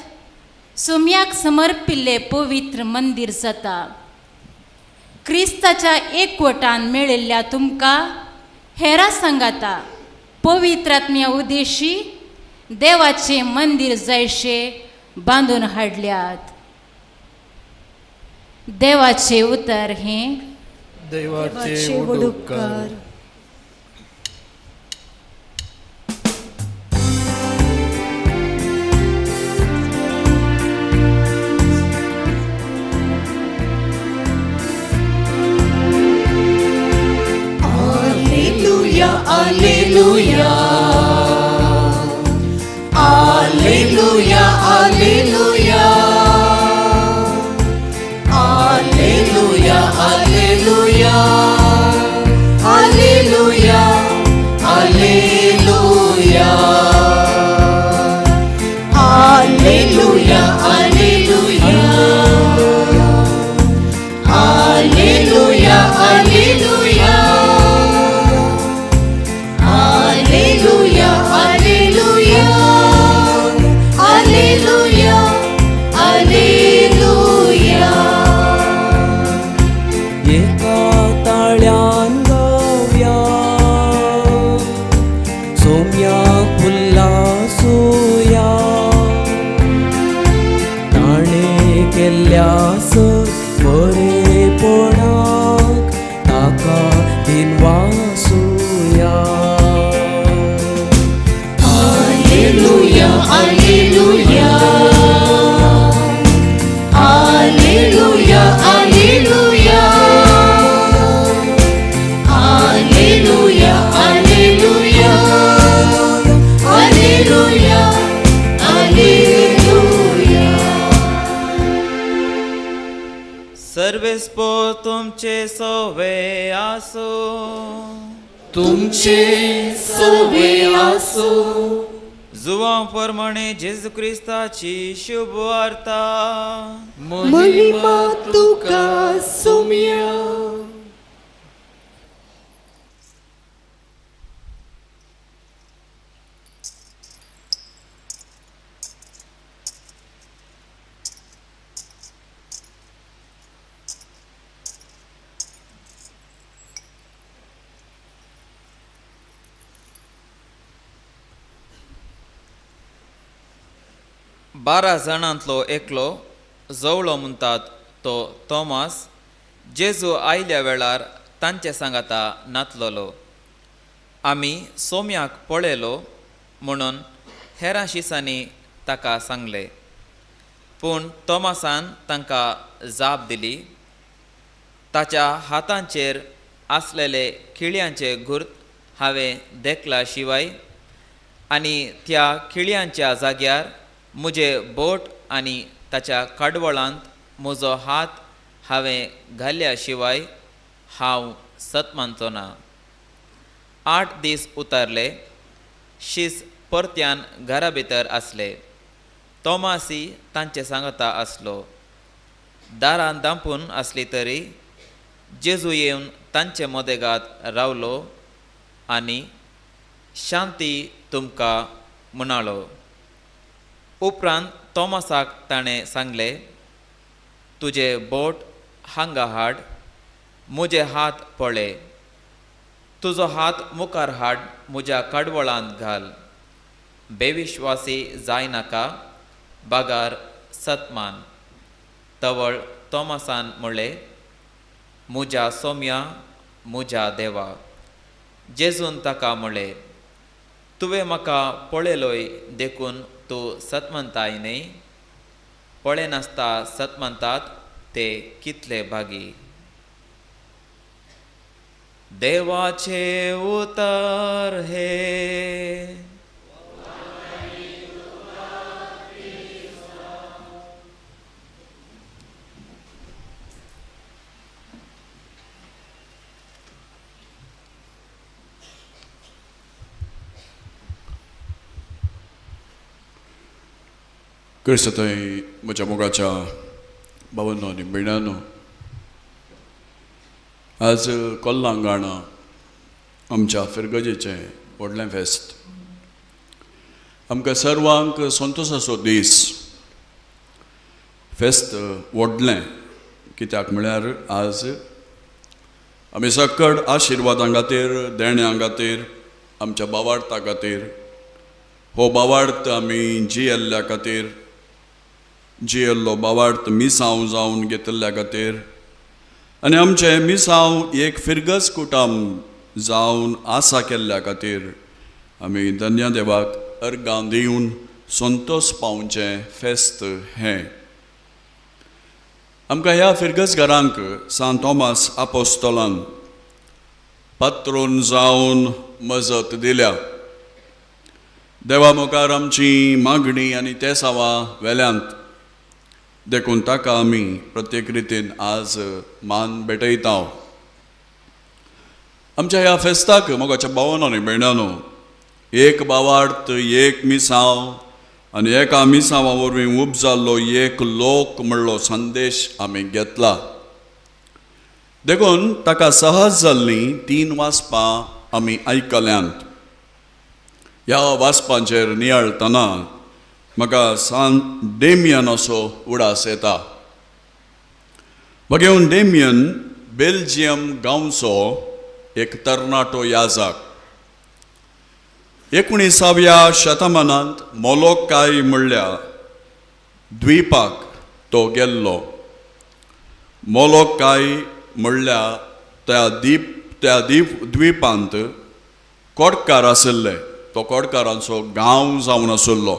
[SPEAKER 9] सुम्याक समर्पिल्लें पवित्र मंदीर जाता. क्रिस्ताच्या एकवटान मेळिल्ल्या तुमकां हेरां सांगाता पवित्रात्म्या उद्देशी देवाचें मंदीर जायशें बांदून हाडल्यात. देवाचें उतर हें
[SPEAKER 10] देवाचे वडुपकार.
[SPEAKER 5] Alleluia, Alleluia, Alleluia, Alleluia, Alleluia, Alleluia, Alleluia, Alleluia, Alleluia, Alleluia, Alleluia, Alleluia, Alleluia, Alleluia, Alleluia, Alleluia.
[SPEAKER 11] एका ताळ्यान गावया, सोम्याक उल्लासूया, ताणें केल्ल्या बरेपणाक ताका दिनवासूया.
[SPEAKER 5] Alleluia, Alleluia, Alleluia, Alleluia, Alleluia, Alleluia, Alleluia, Alleluia.
[SPEAKER 12] सर्वेस्पो तुमचे सोवे आसो.
[SPEAKER 5] तुमचे सोवे आसो.
[SPEAKER 12] जुवां प्रमाणे जेजू क्रिस्ताची शुभ वार्ता.
[SPEAKER 5] महिमा तुका सोम्या.
[SPEAKER 12] 12 जाणांतलो एकलो, जवळो म्हणटात तो तोमास, जेजू आयल्या वेळार तांचे सांगाता नातलोलो. आमी सोम्याक पळयलो म्हणून हेरां शिसांनी ताका सांगलें. पूण तोमासान तांकां जाप दिली, ताच्या हातांचेर आसलेले खिळयांचे घुर्त हांवें देखला शिवाय आनी त्या खिळयांच्या जाग्यार म्हजे बोट आनी ताच्या काडवळांत म्हजो हात हांवें घाल्या शिवाय हांव सत मानचो ना. 8 दीस उतरले, शीस परत्यान घरा भितर आसले. तोमासी तांचे सांगता आसलो. दारान दांपून आसली तरी जेजू येवन तांचे मदेगात रावलो आनी शांती तुमकां म्हणालो. उपरांत तोमासाक ताणें सांगलें, तुजें बोट हांगा हाड, म्हजे हात पळय, तुजो हात मुखार हाड, म्हज्या काडवळांत घाल. बेविश्वासी जायनाका, बागार सतमान. तवळ तोमासान म्हणलें, म्हज्या सोम्या, म्हज्या देवा. जेजून ताका म्हणलें, तुवें म्हाका पळयलोय देखून तूं सत म्हणताय न्हय? पळयनासता सत म्हणतात ते कितले भागी. देवाचे उतर हे.
[SPEAKER 6] क्रिस्तांय म्हज्या मोगाच्या भावांनो आनी भयणांनो, आज कोल्लांगाणा आमच्या फिरगजेचें व्हडलें फेस्त. आमकां सर्वांक संतोसाचो दीस. फेस्त व्हडलें कित्याक म्हळ्यार आज आमी सकड आशिर्वादां खातीर, देण्यां खातीर, आमच्या बावार्था खातीर, हो बावार्थ आमी जियेल्ल्या खातीर, जियेल्लो बावार्थ मिसांव जावन घेतिल्ल्या खातीर आनी आमचें मिसांव एक फिरगज कुटम जावन आसा केल्ल्या खातीर आमी धन्य देवाक अर्गां दिवन संतोश पावचें फेस्त हें. आमकां ह्या फिरगज घरांक सांत थॉमस आपोस्तोलान पात्रोन जावन मजत दिल्या. देवा मुखार आमची मागणी आनी तेसांवां वेल्यांत, देखून ताका आमी प्रत्येक रितीन आज मान भेटयता. आमच्या ह्या फेस्ताक मोगाच्या भावानो आनी भयणानो, एक बावार्थ, एक मिसांव आनी एका मिसांवा वरवीं उब जाल्लो एक लोक म्हणलो संदेश आमी घेतला. देखून ताका सहज जाल्लीं तीन वाचपां आमी आयकल्यांत. ह्या वाचपांचेर नियाळतना म्हाका सान डेमियन असो उडास येता. बघेवन डेमियन बेल्जियम गांवचो एक तरणाटो याजक. 19व्या शतमानांत मोलोकाय म्हणल्या द्वीपाक तो गेल्लो. मोलोकाय म्हणल्या त्या द्वीपांत कोडकार आशिल्ले. तो कोडकारांचो गांव जावन आशिल्लो.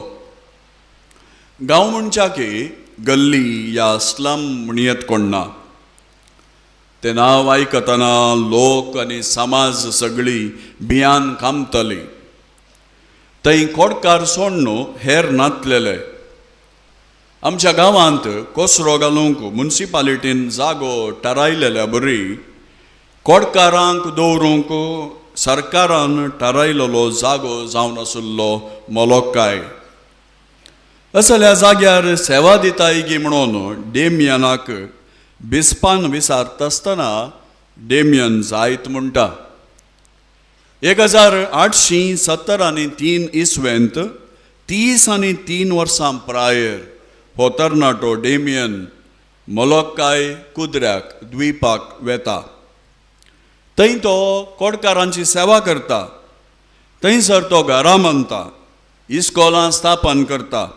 [SPEAKER 6] गांव म्हणच्या की गल्ली या स्लम म्हणयेत कोण ना. तें नांव आयकतना लोक आनी समाज सगळी भियान कामताली. थंय कोडकार सोडून हेर नातलेले. आमच्या गांवांत कोसरो घालूंक मुन्सिपालिटीन जागो थारायलेल्या बरी कोडकारांक दवरूंक सरकारान थारायलेलो जागो जावन आशिल्लो मोलोकाय. असल्या जाग्यार सेवा दिताय गी म्हणून डेमियनाक बिस्पान विचारता आसतना डेमियन जायत म्हणटा. 1873 इसवेंत 33 वर्सां प्रायर हो तरणाटो डेमियन मोलोकाय कुद्र्याक द्वीपाक वेता. थंय तो कोडकारांची सेवा करता. थंयसर तो घरां बांदता, इस्कोलां स्थापन करता,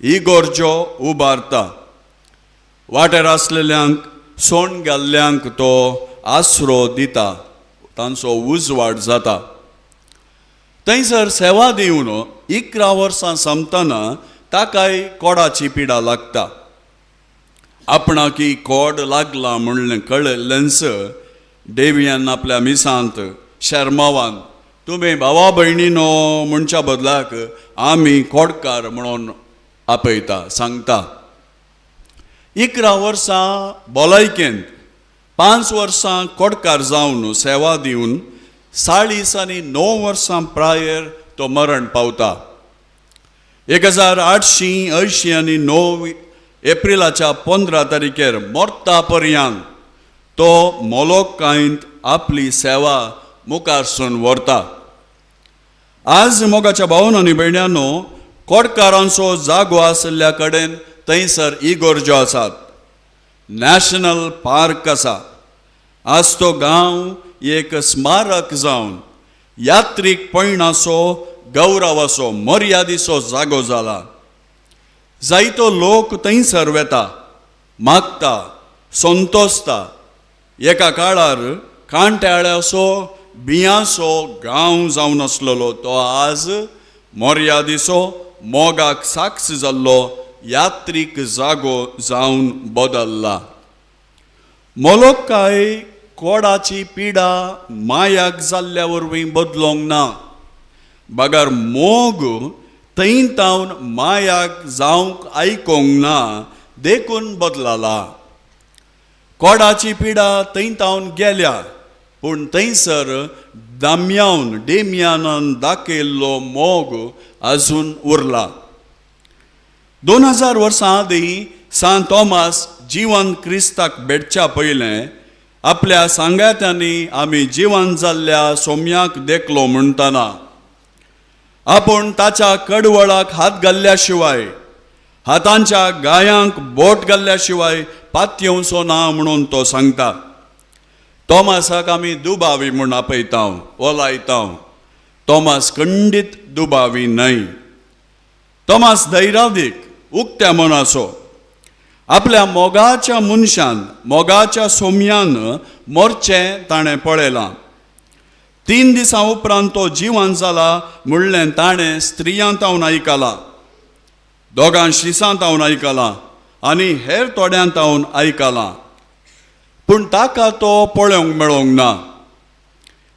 [SPEAKER 6] इगोर्जो उबारता. वाटेर आसलेल्यांक, सोण गेल्ल्यांक तो आसरो दिता, तांचो उजवाड जाता. थंयसर सेवा दिवन 11 वर्सां सोंपतना ताकाय कोडाची पिडा लागता. आपणाकी कोड लागला म्हणलें कळिल्लेंच डेवियन आपल्या मिसांत शर्मावान तुमी भावा भयणीनो म्हणच्या बदलाक आमी कोडकार म्हणून आपयता, सांगता. 11 वर्सां भलायकेंत, 5 वर्सां कोडकार जावन सेवा दिवन 49 वर्सां प्रायर तो मरण पावता. 1889 एप्रिलाच्या 15 तारखेर मरता पर्यंत तो मोलोकायंत आपली सेवा मुखारसून व्हरता. आज मोगाच्या भावन आनी भयण्यांनो, कोडकारांचो जागो आशिल्ल्या कडेन थंयसर इगोर्जो आसात, नॅशनल पार्क आसा. आज तो गांव एक स्मारक जावन यात्रीक पयणाचो गौरवाचो मर्यादेचो जागो जाला. जायतो लोक थंयसर वेता, मागता, संतोसता. एका काळार कांट्याळ्याचो बियांचो गांव जावन आसलेलो तो आज मर्यादेचो मोगाक साक्ष जाल्लो यात्रीक जागो जावन बदल्ला. मोलोकाय कोडाची पिडा मायाक जाल्ल्या वरवीं बदलोंक ना, बगर मोग थंय तावन मायाक जावंक आयकोंक ना देखून बदलाला. कोडाची पिडा थंय तावन गेल्या, पूण थंयसर दाम्यावन डेमियानान दाखयल्लो मोग आजून उरला. 2000 वर्सां आदीं सांत तोमास जिवन क्रिस्ताक भेटच्या पयलें आपल्या सांगात्यांनी आमी जिवन जाल्ल्या सोम्याक देखलो म्हणटना आपूण ताच्या कडवळाक हात घाल्ल्या शिवाय, हातांच्या गायांक बोट घाल्ल्या शिवाय पातयेवचो ना म्हणून तो सांगता. तोमासाक आमी दुबावी म्हूण आपयता, ओलायता. तोमास खंडीत दुबावी न्हय. तोमास धैर्यादीक, उक्त्या मनाचो. आपल्या मोगाच्या मनशान, मोगाच्या सोम्यान मोरचें ताणें पळयलां. 3 दिसां उपरांत तो जिवन जाला म्हणलें ताणें स्त्रियां तावन आयकलां, दोगां शिसां तावन आयकलां आनी हेर थोड्यां तावन आयकलां, पूण ताका तो पळोवंक मेळोंक ना.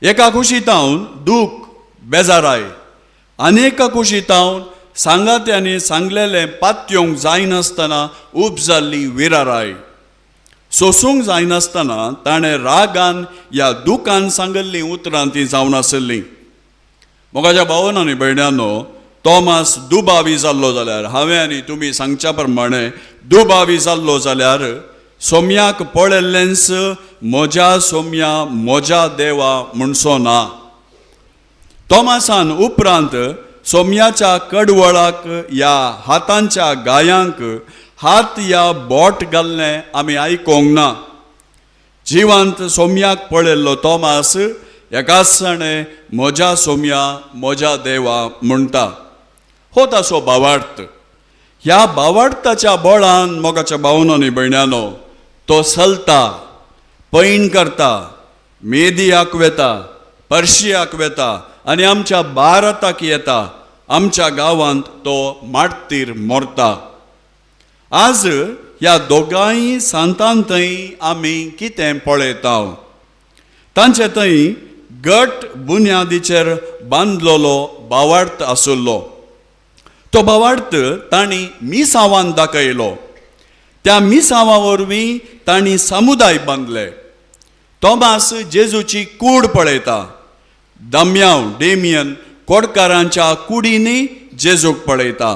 [SPEAKER 6] एका कुशी तावन दूख, बेजाराय आनी एका कुशी तावन सांगात्यांनी सांगलेलें पातयेवंक जायनासतना उब जाल्ली विराराय. सोसूंक जायनासतना ताणें रागान ह्या दुखान सांगिल्लीं उतरां ती जावन आसलीं. मोगाच्या भावान आनी भयणांनो, तोमास दुबावी जाल्लो जाल्यार, हांवें आनी तुमी सांगच्या प्रमाणे दुबावी जाल्लो जाल्यार सोम्याक पळयल्लेंच म्हज्या सोम्या म्हज्या देवा म्हणचो ना. तोमासान उपरांत सोम्याच्या कडवळाक ह्या हातांच्या गायांक हात या बोट घाल्लें आमी आयकोंक ना. जिवांत सोम्याक पळयल्लो तोमास एकाच जाणें म्हज्या सोम्या म्हज्या देवा म्हणटा. हो ताचो भावार्थ. ह्या भावार्थाच्या बळान मोगाच्या भावनां आनी भयणांनो तो चलता, पैण करता, मेदियाक वेता, पर्शियाक वेता आनी आमच्या भारताक येता. आमच्या गांवांत तो मार्तीर मरता. आज ह्या दोगांय सांतान थंय आमी कितें पळयता? तांचे थंय गट बुन्यादीचेर बांदलेलो भावार्थ आशिल्लो. तो भावार्थ तांणी मिसांवान दाखयलो. त्या मिसांवा वरवीं तांणी समुदाय बांदले. तोमास जेजूची कूड पळयता, दाम्याव डेमियन कोडकारांच्या कुडींनी जेजूक पळयता.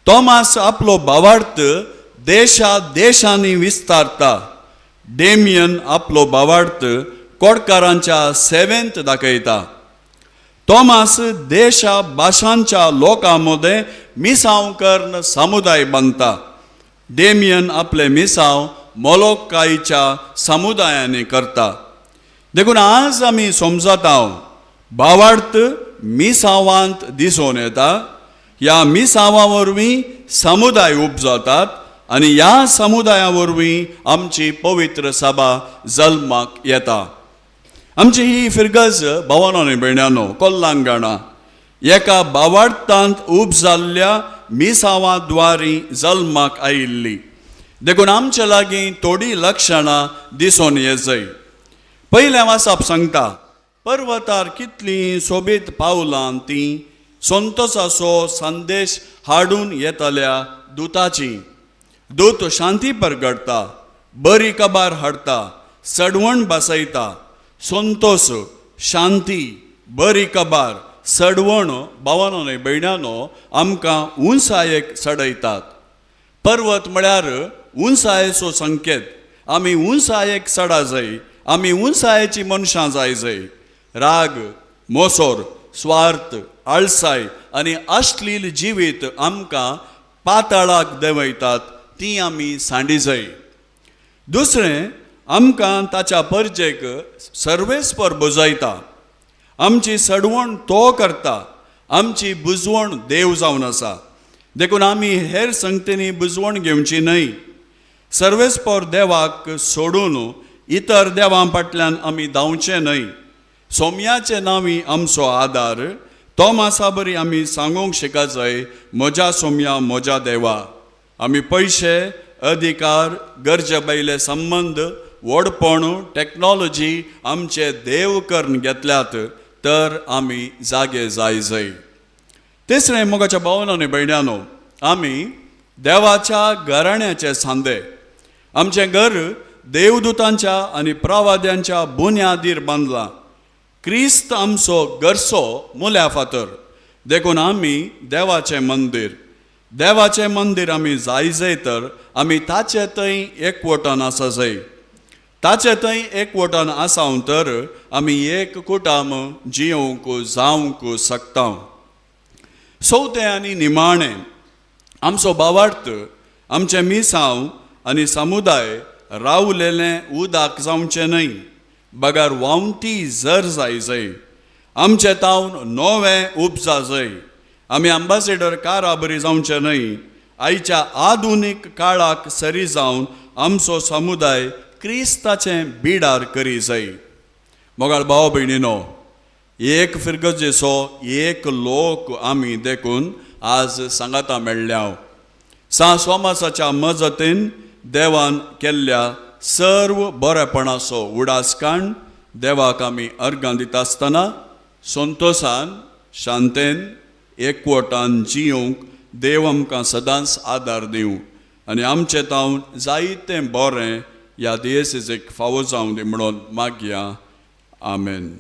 [SPEAKER 6] तोमास आपलो भावार्थ देशा देशांनी विस्तारता. डेमियन आपलो भावार्थ कोडकारांच्या सेवेंत दाखयता. तोमास देशा भाशांच्या लोकां मदें मिसांव करून समुदाय बांदता. डेमियन आपले मिसांव मोलोकायच्या समुदायांनी करता. देखून आज आमी समजता भावार्थ मिसांवांत दिसून येता. ह्या मिसांवा वरवीं समुदाय उपजातात आनी ह्या समुदाया वरवीं आमची पवित्र सभा जल्माक येता. आमची ही फिरगज भावानो आनी भयणांनो कोल्लांगणा एका भावार्थांत उब जाल्ल्या मिसांवा द्वारी जल्माक आयिल्ली. देखून आमचे लागीं थोडीं लक्षणां दिसून येजय. पयलें वाचप सांगता, पर्वतार कितलीं सोबीत पावलां तीं संतोसाचो संदेश हाडून येतल्या दुताची. दूत शांती परगडटा, बरी कबार हाडटा, सडवण बसयता. संतोस, शांती, बरी कबार, सडवण भावानो न्हय भयणानो आमकां उंचायेक चडयतात. पर्वत म्हळ्यार उंचायेचो संकेत. आमी उंचायेक चडा जाय, आमी उंचायेची मनशां जाय जाय. राग, मोसोर, स्वार्थ, आळसाय आनी अश्लील जिवीत आमकां पाताळाक देंवयतात, ती आमी सांडी जाय. दुसरें, आमकां ताच्या परजेक सर्वेस्पर बुजयता. आमची सडवण तो करता, आमची बुजवण देव जावन आसा. देखून आमी हेर संगतींनी बुजवण घेवची न्हय. सर्वेस्पर देवाक सोडून इतर देवां फाटल्यान आमी धांवचें न्हय. सोम्याचे नांवी आमचो आदार, तो मासा बरी आमी सांगूंक शिका जाय, म्हज्या सोम्या म्हज्या देवा. आमी पयशे, अधिकार, गरजे भायले संबंद, व्हडपण टॅक्नॉलॉजी आमचे देव करून घेतल्यात तर आमी जागे जाय जाय. तिसरें, मोगाच्या भावानो आनी भयण्यानो, आमी देवाच्या घराण्याचे सांदे. आमचें घर देवदूतांच्या आनी प्रवाद्यांच्या बुन्यादीर बांदलां. क्रिस्त आमचो गरसो मुल्या फातर, देखून आमी देवाचें मंदीर. देवाचें मंदीर आमी जाय जाय तर आमी ताचे थंय एकवटान आसा जाय. ताचे थंय एकवटान आसा तर आमी एक कुटाम जियोवंक जावंक शकता. चवथें आनी निमाणें, आमचो भावार्थ, आमचें मिसांव आनी समुदाय रावलेलें उदक जावचें न्हय, बगर व्हांवती जर जाय जाय. आमचें तावन नवें उपजा जाय. आमी आंबासेडर काराबरी जावचें न्हय. आयच्या आधुनीक काळाक सरी जावन आमचो समुदाय क्रिस्ताचें बिडार करी जाय. मोगाळ भाव भयणीनो, एक फिरगजेचो एक लोक आमी देखून आज सांगाता मेळ्ळ्या. सा सोमासाच्या मजतीन देवान केल्ल्या सर्व बरेपणाचो उडास काण देवाक आमी अर्गां दिता आसतना संतोसान, शांतेन, एकवटान जियोवंक देव आमकां सदांच आदार दिवं आनी आमचें तावन जायतें बरें ह्या दियेसेक फावो जावं दी म्हणून मागया. आमेन.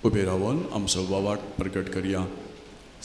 [SPEAKER 6] उबे रावन आमचो वावाट प्रकट करया.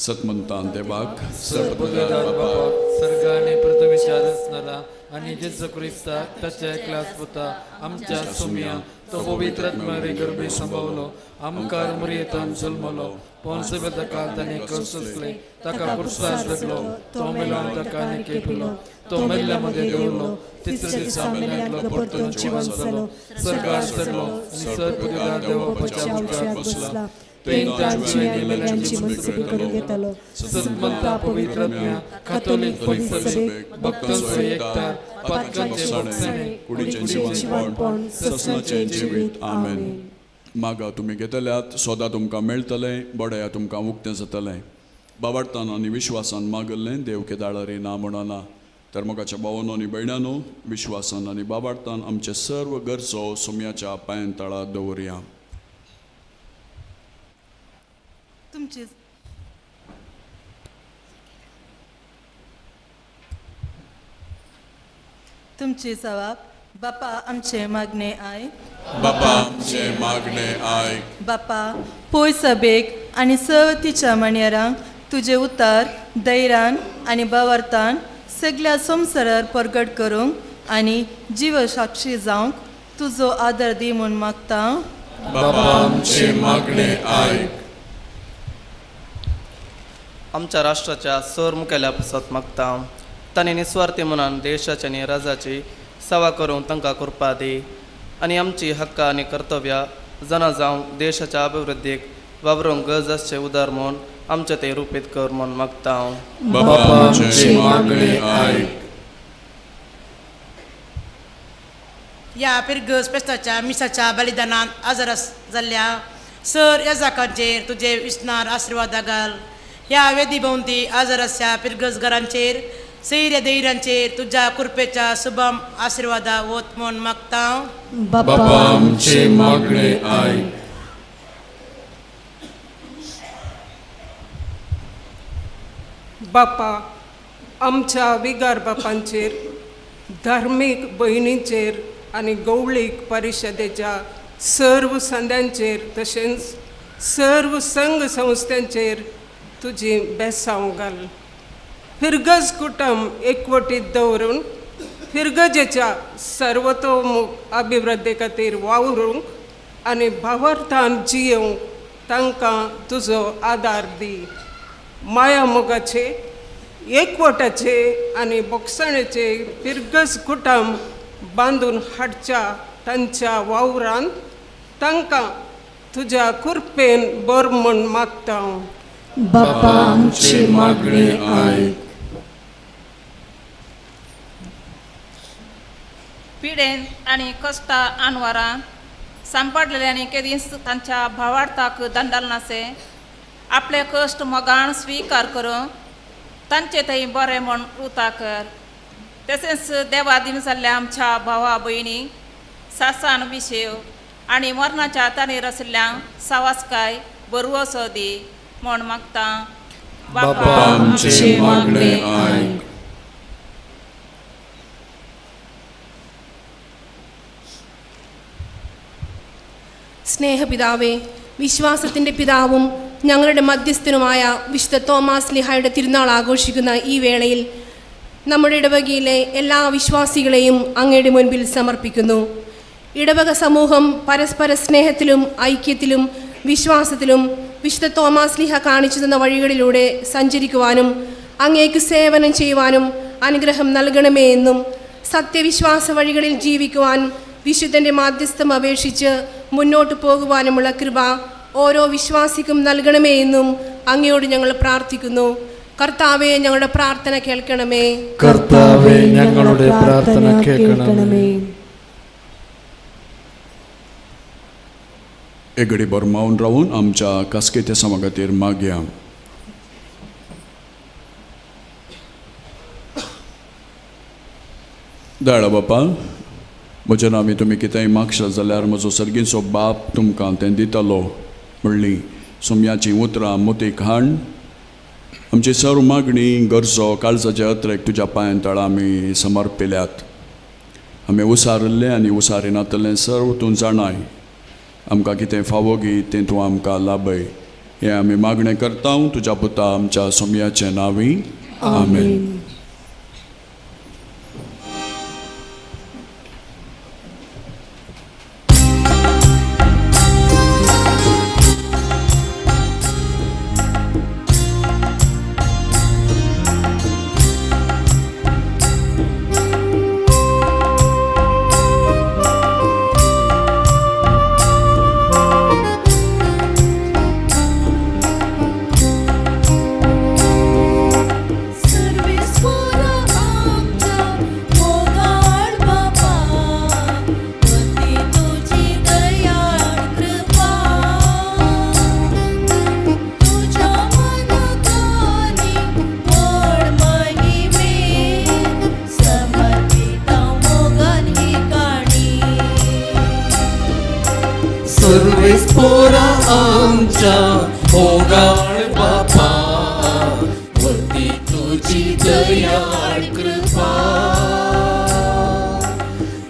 [SPEAKER 6] सतमंतान देवाक
[SPEAKER 10] सर्वबुद्धार बापाक सर्ग आनी पृथ्वीच्या रचणारा आनी जेजू क्रिस्ताक ताच्या एकल्याच पुता आमच्या सुमया तो पवित्र आत्म्या गर्भी संभवलो, आमकार मुरयेतान जल्मलो, पोन्सबेता काल ताणें कसले ताका कुर्सार जगलो, तो मेलो ताका आनी केपिलो, तो मेल्ल्या मदें देंवलो, तिसऱ्या दिसा मेल्ल्यांतलो परतून जिवन जालो, सर्गार चडलो आनी सर्वबुद्धार देव बापाच्या बसला,
[SPEAKER 5] तांची आनी मेल्यांची मनसुबी करून घेतालो.
[SPEAKER 10] सतमंता पवित्र आत्म्या कातोलीक परिसरेक भक्तांचो एकतार पातकांचे भोगसणे
[SPEAKER 6] कुडीचें
[SPEAKER 5] जिवनपण
[SPEAKER 6] ससनाचें जिवीत. आमेन. मागा तुमी घेतल्यात, सोदा तुमकां मेळटलें, बडया तुमकां उक्तें जातलें. बाबाडतान आनी विश्वासान मागल्लें देव केदाळारी ना म्हणना. तर मोगाच्या भावानो आनी भयणानो, विश्वासान आनी बाबाडतान आमचे सर्व गरजो सुम्याच्या पांयां तळा दवरया.
[SPEAKER 13] तुमची तुमची जबाब बापा आमचे मागणे I.
[SPEAKER 6] बापा आमचे मागणे I.
[SPEAKER 13] बापा पोय सभेक आनी सर्व तिच्या माणयरांक तुजे उतार धैर्यान आनी भावार्थान सगल्या संवसारार परगट करूंक आनी जीवसाक्षी जावंक तुजो आदार दी म्हूण मागता.
[SPEAKER 6] बापा आमचे मागणे I.
[SPEAKER 12] आमच्या राष्ट्राच्या सर मुखेल्या पासत मागता तांणी निस्वार्थी मनान देशाची आनी राजाची सेवा करूंक तांकां कृपा दी आनी आमची हक्कां आनी कर्तव्यां जाणा जावंक देशाच्या अभिवृद्धीक वावरूंक गरज आसचें उदार म्हूण आमचें तें रुपीत कर म्हूण मागता.
[SPEAKER 6] बापा आमचे मागणे I.
[SPEAKER 14] ह्या पिरगज पेस्ताच्या मिसाच्या बलिदानांत आजार जाल्ल्या सर याजाकांचेर तुजे विसनार आशिर्वाद घाल. ह्या वेदी भोंवती आजार आसच्या पिरगजगारांचेर सैर्या दैर्यांचेर तुज्या कृपेच्या शुभम आशिर्वादा वत म्हूण मागता.
[SPEAKER 6] बापा आमचे मागणे I.
[SPEAKER 15] बापा आमच्या विगार बापांचेर, धार्मीक भयणींचेर आनी गवळीक परिशदेच्या सर्व संद्यांचेर तशेंच सर्व संघ संस्थांचेर तुजी बेसांव घाल. फिरगज कुटुंब एकवटीत दवरून फिरगजेच्या सर्वतोमुख अभिवृद्धी खातीर वावरूंक आनी भावार्थान जियोवंक तांकां तुजो आदार दी. माया मोगाचे, एकवटाचे आनी बोगसणेचे फिरगज कुटुंब बांदून हाडच्या तांच्या वावरान तांकां तुज्या कृपेन बर म्हूण मागता.
[SPEAKER 5] बापा आमचे मागणे आयक.
[SPEAKER 16] पिडेन आनी कश्टा आनवरान सांपडलेल्यांनी केदींच तांच्या भावार्थाक दंडल नासे आपले कश्ट मोगान स्विकार करून तांचे थंय बरें म्हण उता कर. तशेंच देवा दिन जाल्ल्या आमच्या भावा भयणी सासान विशेव आनी मरणाच्या ताणेर आशिल्ल्या सावासकाय बरवसो दी म्हण मागता.
[SPEAKER 6] बापा आमचे मागणे आयक.
[SPEAKER 17] സ്നേഹപിതാവേ, വിശ്വാസത്തിൻ്റെ പിതാവും ഞങ്ങളുടെ മധ്യസ്ഥനുമായ വിശുദ്ധ തോമാസ് ലിഹായുടെ തിരുനാൾ ആഘോഷിക്കുന്ന ഈ വേളയിൽ നമ്മുടെ ഇടവകയിലെ എല്ലാ വിശ്വാസികളെയും അങ്ങയുടെ മുൻപിൽ സമർപ്പിക്കുന്നു. ഇടവക സമൂഹം പരസ്പര സ്നേഹത്തിലും ഐക്യത്തിലും വിശ്വാസത്തിലും വിശുദ്ധ തോമാസ് ലിഹ കാണിച്ചു തന്ന വഴികളിലൂടെ സഞ്ചരിക്കുവാനും അങ്ങേക്ക് സേവനം ചെയ്യുവാനും അനുഗ്രഹം നൽകണമേ എന്നും സത്യവിശ്വാസ വഴികളിൽ ജീവിക്കുവാൻ വിശുദ്ധൻ്റെ മാധ്യസ്ഥം അപേക്ഷിച്ച് മുന്നോട്ട് പോകുവാനുമുള്ള കൃപ ഓരോ വിശ്വാസിക്കും നൽകണമേ എന്നും അങ്ങയോട് ഞങ്ങൾ പ്രാർത്ഥിക്കുന്നു. കർത്താവേ, ഞങ്ങളുടെ പ്രാർത്ഥന കേൾക്കണമേ.
[SPEAKER 10] കർത്താവേ, ഞങ്ങളുടെ പ്രാർത്ഥന കേൾക്കണമേ.
[SPEAKER 6] एक घडी भर मावन रावून आमच्या कास्केच्या समागातीर मागया. दयाळा बापा, म्हज्या नांवी तुमी कितेंय मागशात जाल्यार म्हजो सर्गीचो बाप तुमकां तें दितलो म्हणली सोम्याचीं उतरां मोतीक हाण आमची सर्व मागणी गरजो काळजाचे अत्रेक तुज्या पांयां तळा आमी समर्पिल्यात. आमी उसारिल्लें आनी उसारिनातलें सर्व तूं जाणाय. आमकां कितें फावोगी तें तूं आमकां लाभय हें आमी मागणें करता तुज्या पुता आमच्या सोम्याचे नांवी. आमेन.
[SPEAKER 5] सर्वेस्पोरा आमच्या मोगाळ बापा, वरती तुजी दयाळ कृपा,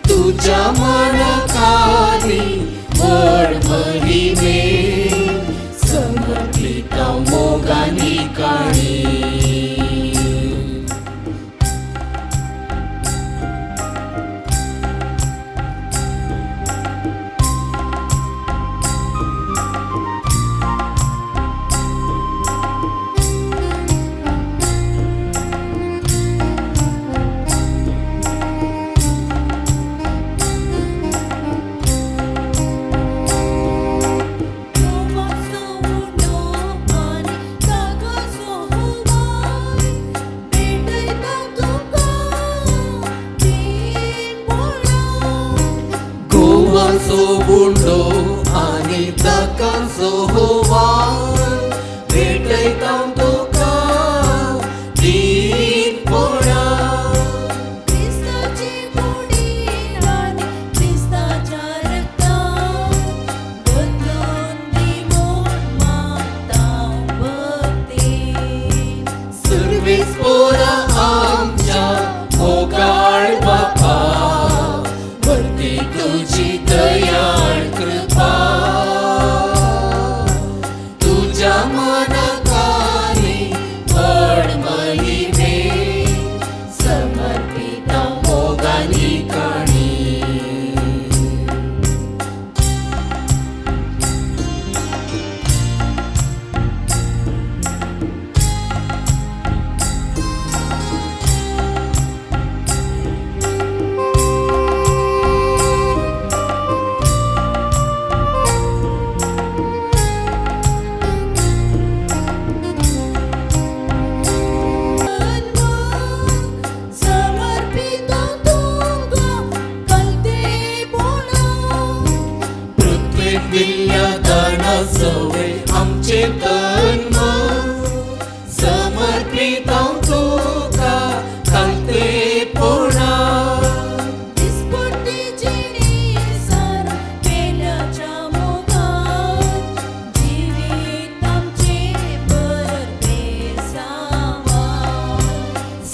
[SPEAKER 5] तुज्या मनाकानी व्हड महिमे समर्पिता मोगानी काणी. गोवाचो बुंडो आनी ताकाचो होवान भेटयता तुका तीन पोळा.
[SPEAKER 2] क्रिस्ताची कुडी आनी क्रिस्ताच्या रक्तान बदलून दी म्हूण मागता भक्तीन.
[SPEAKER 5] सर्वेस्पोरा आमच्या मोगाळ बापा, वरती तुजी दयाळ कृपा, तुज्या मनाकानी व्हड महिमे समर्पिता मोगानी काणी.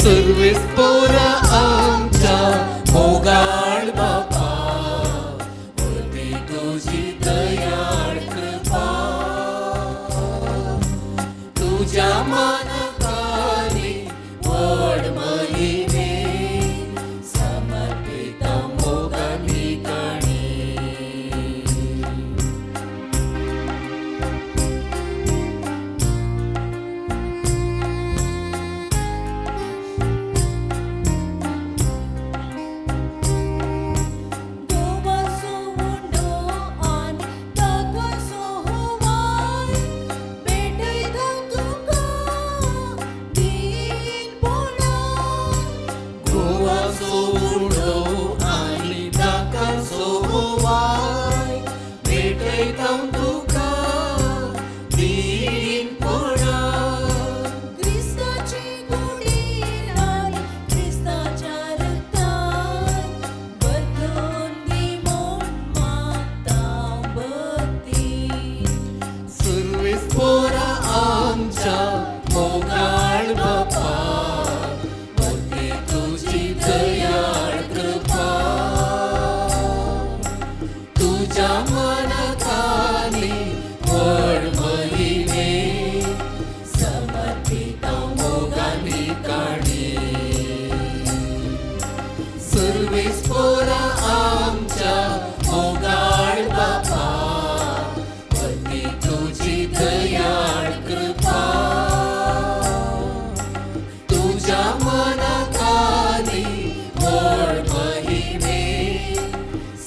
[SPEAKER 5] सर्वेस पोरा आमच्या मोगाळ बापा वरती तुजी दयाळ कृपा तुज्या मानकानी व्हड महिमे समर्पिता मोगानी काणी.
[SPEAKER 2] गोवासो उंडो आनी ताकासो हुवाय भेटयता तुका दीनपणान.
[SPEAKER 5] गोवाचो उडो आनी ताकाचो वाय भेटयता तुका दीनपणान.
[SPEAKER 2] क्रिस्ताचे कुडीन आनी क्रिस्ताच्या रक्तान बदलून दी म्हूण मागता भक्ती.
[SPEAKER 5] सुरवेस पोरा आमच्या मोगाळ बापा वरती तुजी दयाळ कृपा तुज्या मनाकानी व्हड महिमे समर्पिता मोगानी काणी. सुरवेस पोरा आमच्या मोगाळ बापा वरती तुजी दयाळ कृपा तुज्या मनाकानी व्हड महिमे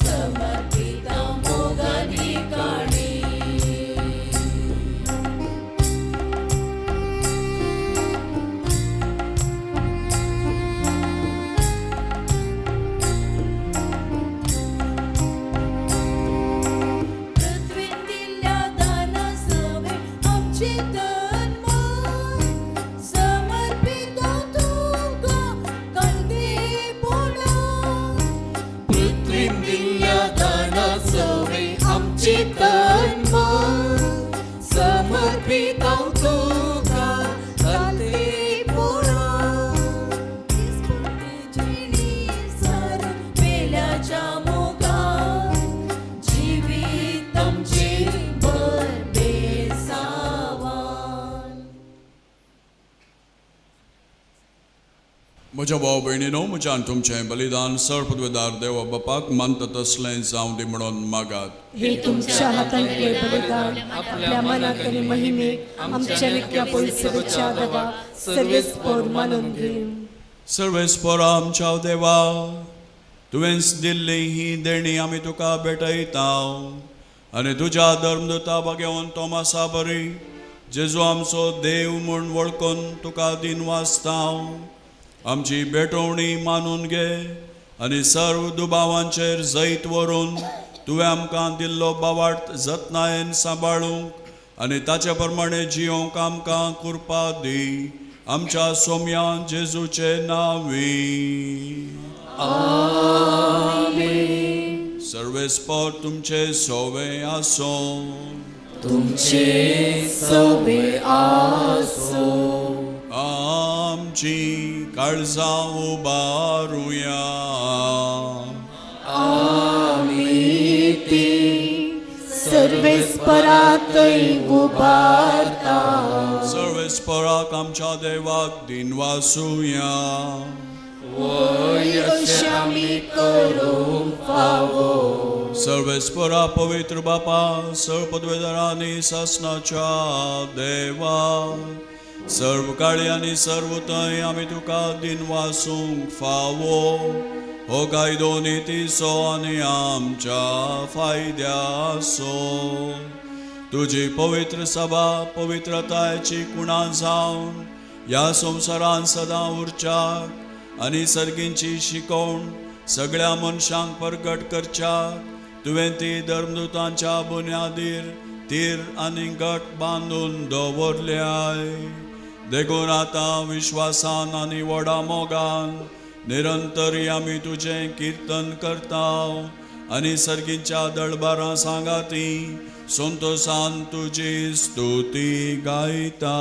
[SPEAKER 2] समर्पिता मोगानी काणी. पृथ्वीन दिल्ल्या दाना सवे आमचे तन मन समर्पिता तुका कालदेपणान.
[SPEAKER 5] पृथ्वीन दिल्ल्या दाना सवे आमचे तन मन समर्पिता तुका कालदेपणान.
[SPEAKER 2] जिणी सारून पेल्याच्या मोगान जिवीत आमचें भर बेसावान.
[SPEAKER 6] म्हज्या भाव भयणीनो, म्हज्यान तुमचें बलिदान सर्वपदवेदार देवा बापाक मानता तसलें जावं दी म्हणून मागात.
[SPEAKER 18] हे तुमच्या हातांतले बलिदान आपल्या मनात आणि महिमेक आमच्या नित्या पवित्रच्या देवा सर्वेस्पोर मानून घेऊ.
[SPEAKER 6] सर्वेस्पोरा आमच्या देवा, तुवेंच दिल्ली ही देणी आमी तुका भेटयता आनी तुज्या धर्मदूता भागेवन तोमासा बरी जेजू आमचो देव म्हूण वळखून तुका दिन वाचता. आमची भेटवणी मानून घे आनी सर्व दुबावांचेर जैत व्हरून तुवें आमकां दिल्लो बावाट जतनायेन सांबाळूंक आनी ताचे प्रमाणे जियोंक आमकां कृपा दी. आमच्या सोम्या जेजूचे नांवी. सर्वेस्पोर तुमचे सोवे आसो.
[SPEAKER 5] तुमचे सोवे आसो.
[SPEAKER 6] आमची काळजां उबारुया.
[SPEAKER 18] आमी ती सर्वेस्परातय उबारता.
[SPEAKER 6] सर्वेस्पोराक आमच्या देवाक दिनवासुया.
[SPEAKER 5] वय अशें आमी करूंक फावो.
[SPEAKER 6] सर्वेस्पोरा पवित्र बापा, सर्व पदवेदारांनी सासनाच्या देवा, सर्व काळी आनी सर्व थंय आमी तुका दिनवासूंक फावो. हो कायदो नितीचो आनी आमच्या फायद्याचो. तुजी पवित्र सभा पवित्रतायेची कुणां जावन ह्या संवसारान सदां उरच्याक आनी सर्गींची शिकवण सगळ्या मनशांक परगट करच्याक तुवें ती धर्मदूतांच्या बुन्यादीर तीर आनी गट बांदून दवरल्याय. देखून आतां विश्वासान आनी व्हडा मोगान निरंतर आमी तुजें किर्तन करता आनी सर्गीच्या दळबारां सांगाती संतोसान तुजी स्तुती गायता.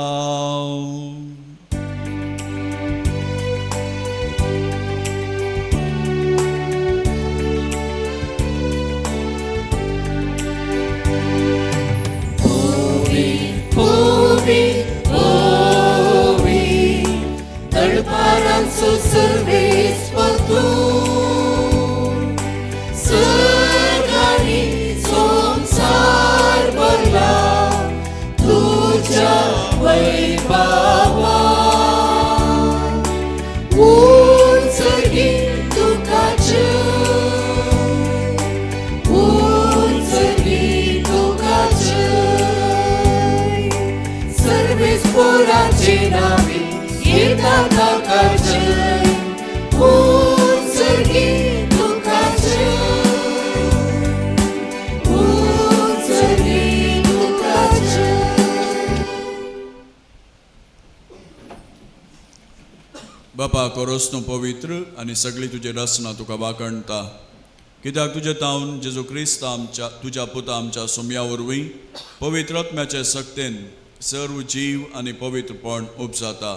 [SPEAKER 6] बापा कोरोस तूं पवित्र आनी सगळी तुजी रचना तुका वाखणटा कित्याक तुजे तावन जेजू क्रिस्त आमच्या तुज्या पुता आमच्या सोम्या वरवीं पवित्र आत्म्याचे सक्तेन सर्व जीव आनी पवित्रपण उपजाता.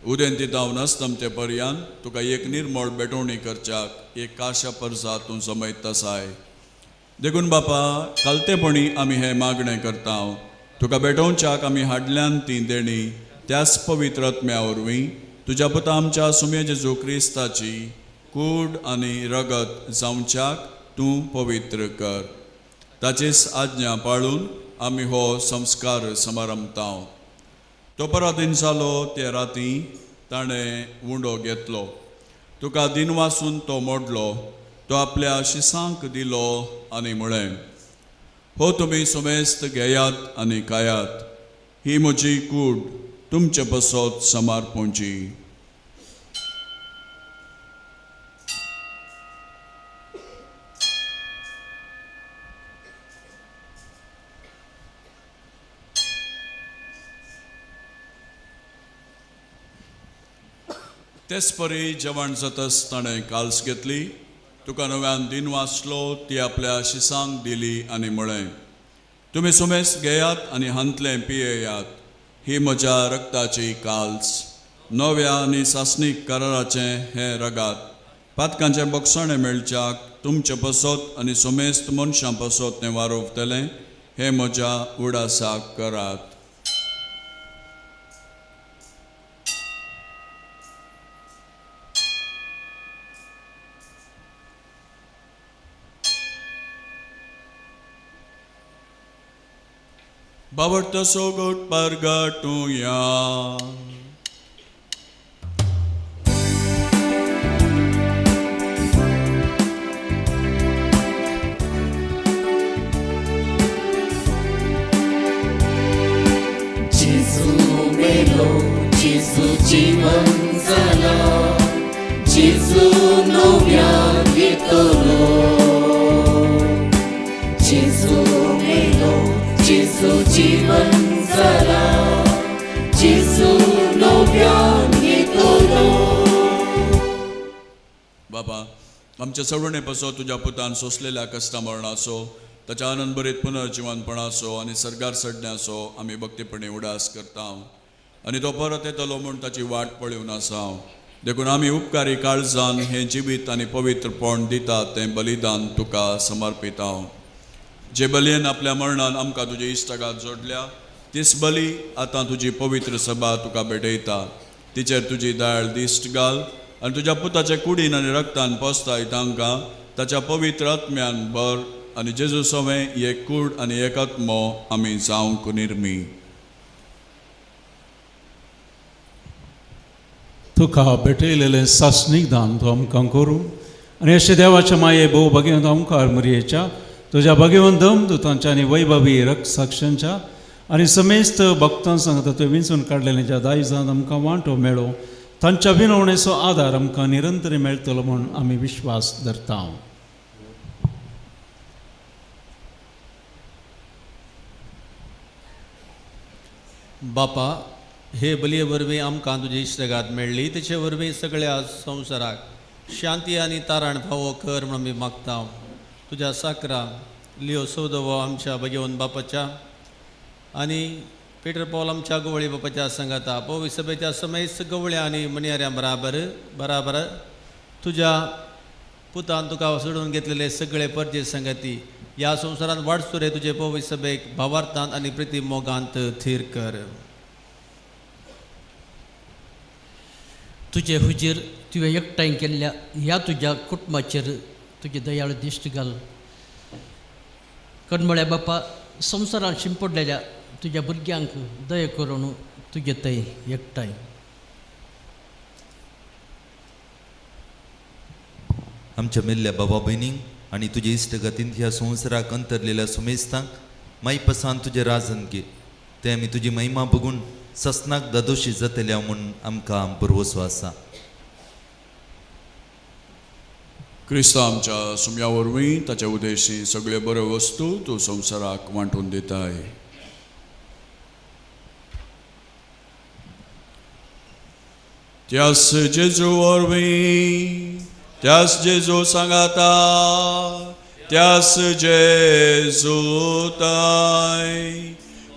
[SPEAKER 6] उदेंती तावन अस्तमते पर्यान तुका एक निर्मळ भेटवणी करच्याक एक काशा परजा तूं जमयत आसाय. देखून बापा कालतेपणी आमी हें मागणें करता. तुका भेटोवच्याक आमी हाडल्यान ती देणी त्याच पवित्र आत्म्या वरवीं तुज्या पुता आमच्या सुम्या जेजू क्रिस्ताची कूड आनी रगत जावच्याक तूं पवित्र कर. ताचीच आज्ञा पाळून आमी हो संस्कार समारंभता. तो पराधीन जालो ते राती ताणें उंडो घेतलो, तुका दिनवासून तो मोडलो, तो आपल्या शिसांक दिलो आनी म्हळें, हो तुमी सुमेस्त घेयात आनी खायात, ही म्हजी कूड तुमचे पसत समारपोवची. तेच परी जेवण जातच ताणें काल्स घेतली, तुका नव्यान दिन वाचलो, ती आपल्या शिसांक दिली आनी म्हळें, तुमी सुमेस घेयात आनी हांतलें पियेयात, ही म्हज्या रक्ताची काल्स, नव्या आनी सासणीक कराराचें हें रगात, पातकांचें बक्षाणें मेळच्याक तुमचे पसत आनी सुमेस्त मनशां पसत तें वारोवतलें, हें म्हज्या उडासाक करात. बाबट सोगट परगटुया.
[SPEAKER 5] जेजू मेलो, जेजू जीवन जाला, जेजू नव्यान येतलो. जेजू मेलो, जेजू जीवन जाला, जेजू नव्यान येतलो.
[SPEAKER 6] बाबा आमच्या सवणे पसो तुज्या पुतान सोंसलेल्या कश्टा मरणाचो, ताच्या आनंदभरीत पुनर्जिवनपणाचो आनी सर्गार सडण्याचो आमी भक्तीपणी उडास करता आनी तो परत येतलो म्हूण ताची वाट पळोवन आसा. देखून आमी उपकारी काळजान हें जिवीत आनी पवित्रपण दिता तें बलिदान तुका समर्पिता. जे बलयेन आपल्या मरणान आमकां तुजे इश्टागात जोडल्या तीच बली आतां तुजी पवित्र सभा तुका भेटयता. तिचेर तुजी दयाळ दिश्ट घाल आनी तुज्या पुताचे कुडीन आनी रक्तान पोसताय तांकां ताच्या पवित्र आत्म्यान भर आनी जेजू सवें एक कूड आनी एक आत्मो आमी जावंक निर्मी.
[SPEAKER 3] तुका भेटयलेलें सासणीक दान तूं आमकां करूं आनी अशें देवाच्या माये भोव भगवंत ओंकार मुरयेच्या तुज्या भगवंत दमदुतांच्या आनी वैभवी रक्षाक्षांच्या आनी समेस्त भक्तां सांगता तुवें विंचून काडलेलें ज्या दायजान आमकां वांटो मेळो तांच्या विनवणेचो आदार आमकां निरंतर मेळटलो म्हूण आमी विश्वास धरता.
[SPEAKER 19] बापा, हे बलये वरवीं आमकां तुजी इश्टगात मेळ्ळी, तिचे वरवीं सगळ्या संवसाराक शांती आनी तारण फावो कर म्हूण आमी मागता. तुज्या साकरा लियो सौदवो आमच्या भगवंत बापाच्या आनी पिटर पॉल आमच्या गवळी बापाच्या संगाता पवित्र सभेच्या समेस्त गवळ्या आनी मनियाऱ्यां बराबर बराबर तुज्या पुतान तुका सोडून घेतलेले सगळे परजे संगती ह्या संवसारांत वाडसुरे तुजे पवित्र सभेक भावार्थांत आनी प्रिती मोगांत थीर कर.
[SPEAKER 20] तुजे हुजीर तुवें एकठांय केल्ल्या ह्या तुज्या कुटुंबाचेर तुजी दयाळ दिश्ट घाल. कणमळ्या बापा, संवसारांत शिंपडलेल्या तुज्या भुरग्यांक दया करून तुजे थंय एकठांय.
[SPEAKER 21] आमच्या मेल्ल्या बाबा भयणींक आनी तुजे इश्टगतींत ह्या संवसाराक अंतरलेल्या सुमेस्तांक मायपसान तुजें राजन घे, ते आमी तुजी महिमा बघून ससनाक दादोशी जातल्या म्हूण आमकां पुरवसो आसा.
[SPEAKER 6] क्रिस्ता आमच्या सुम्या वरवीं ताच्या उदेशी सगळ्यो बऱ्यो वस्तू तूं संवसाराक वांटून दिताय. त्यास जेजू वरवीं, त्यास जेजू सांगाता, त्यास जेजू ताय,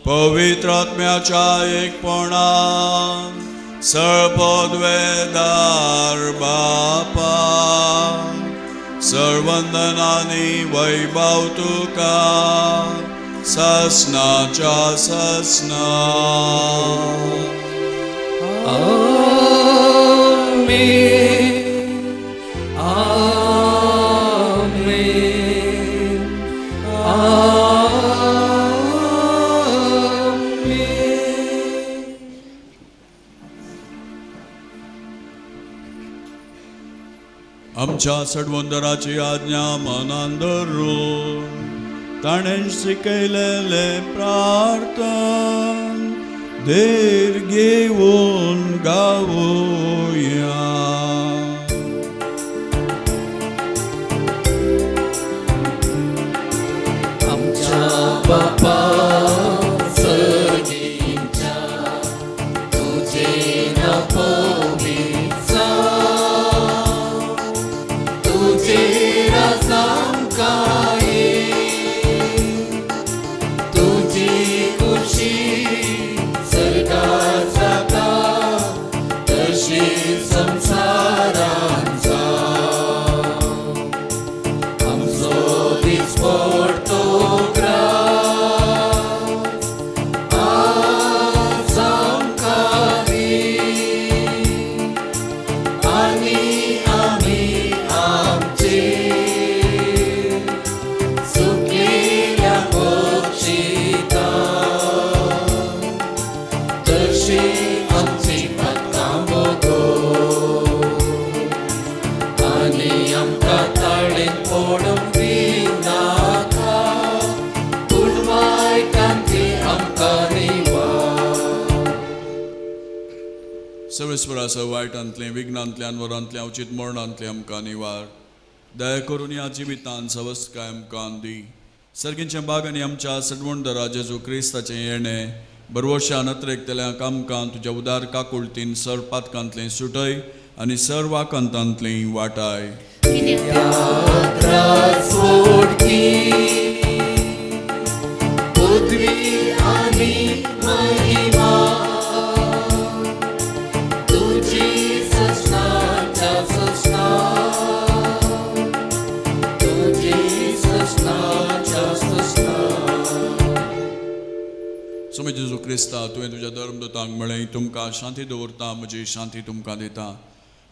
[SPEAKER 6] पवित्र आत्म्याच्या एकपणान सर्वपदवेदार बापा, सर्वंदनानी वैभव तुका ससनाच्या ससना.
[SPEAKER 5] आमेन, आमेन, आमेन.
[SPEAKER 6] आमच्या सडवंदराची आज्ञा मनान धरून ताणें शिकयलेलें प्रार्थन धीर घेवन गावया.
[SPEAKER 5] आमच्या बापा सर्गीच्या, तुझे नाव पवित्र जावं, तुझे राज आमकां ये, तुजी खुशी सर्गात जाता तशी संवसारांत जावं. आमचो दिसपडतो ग्रास आज आमकां दी, आनी आमी आमचे सुकिल्ल्या बक्षिता तशी आमची पातकां भोगो, आनी आमकां ताळेन पडूंक दिनाका, पूण वायटांतली आमकां निवार.
[SPEAKER 6] सर्वेस्परा वायटांतलें, विघ्नांतलें, अनवरांतलें, अवचीत मरणांतलें आमकां निवार. दया करून ह्या जिवितान सवस्तकाय आमकां दी. सर्गींच्या बाग आनी आमच्या सडवणदरा जेजू क्रिस्ताचें येणें बरवशा नत्रेकतल्या कामकां तुज्या उदार काकुळतीन सर पातकांतलें सुटय आनी सर्व आकांतांतलें वाटाय.
[SPEAKER 5] त्रास ओडकी पृथ्वी आनी महिमा तुझी ससनाच्या ससना, तुझी ससनाच्या ससना.
[SPEAKER 6] सोमे जेजू क्रिस्ता, तुवें तुज्या धर्मदूतांक म्हळें, तुमकां शांती दवरता, म्हजी शांती तुमकां दिता.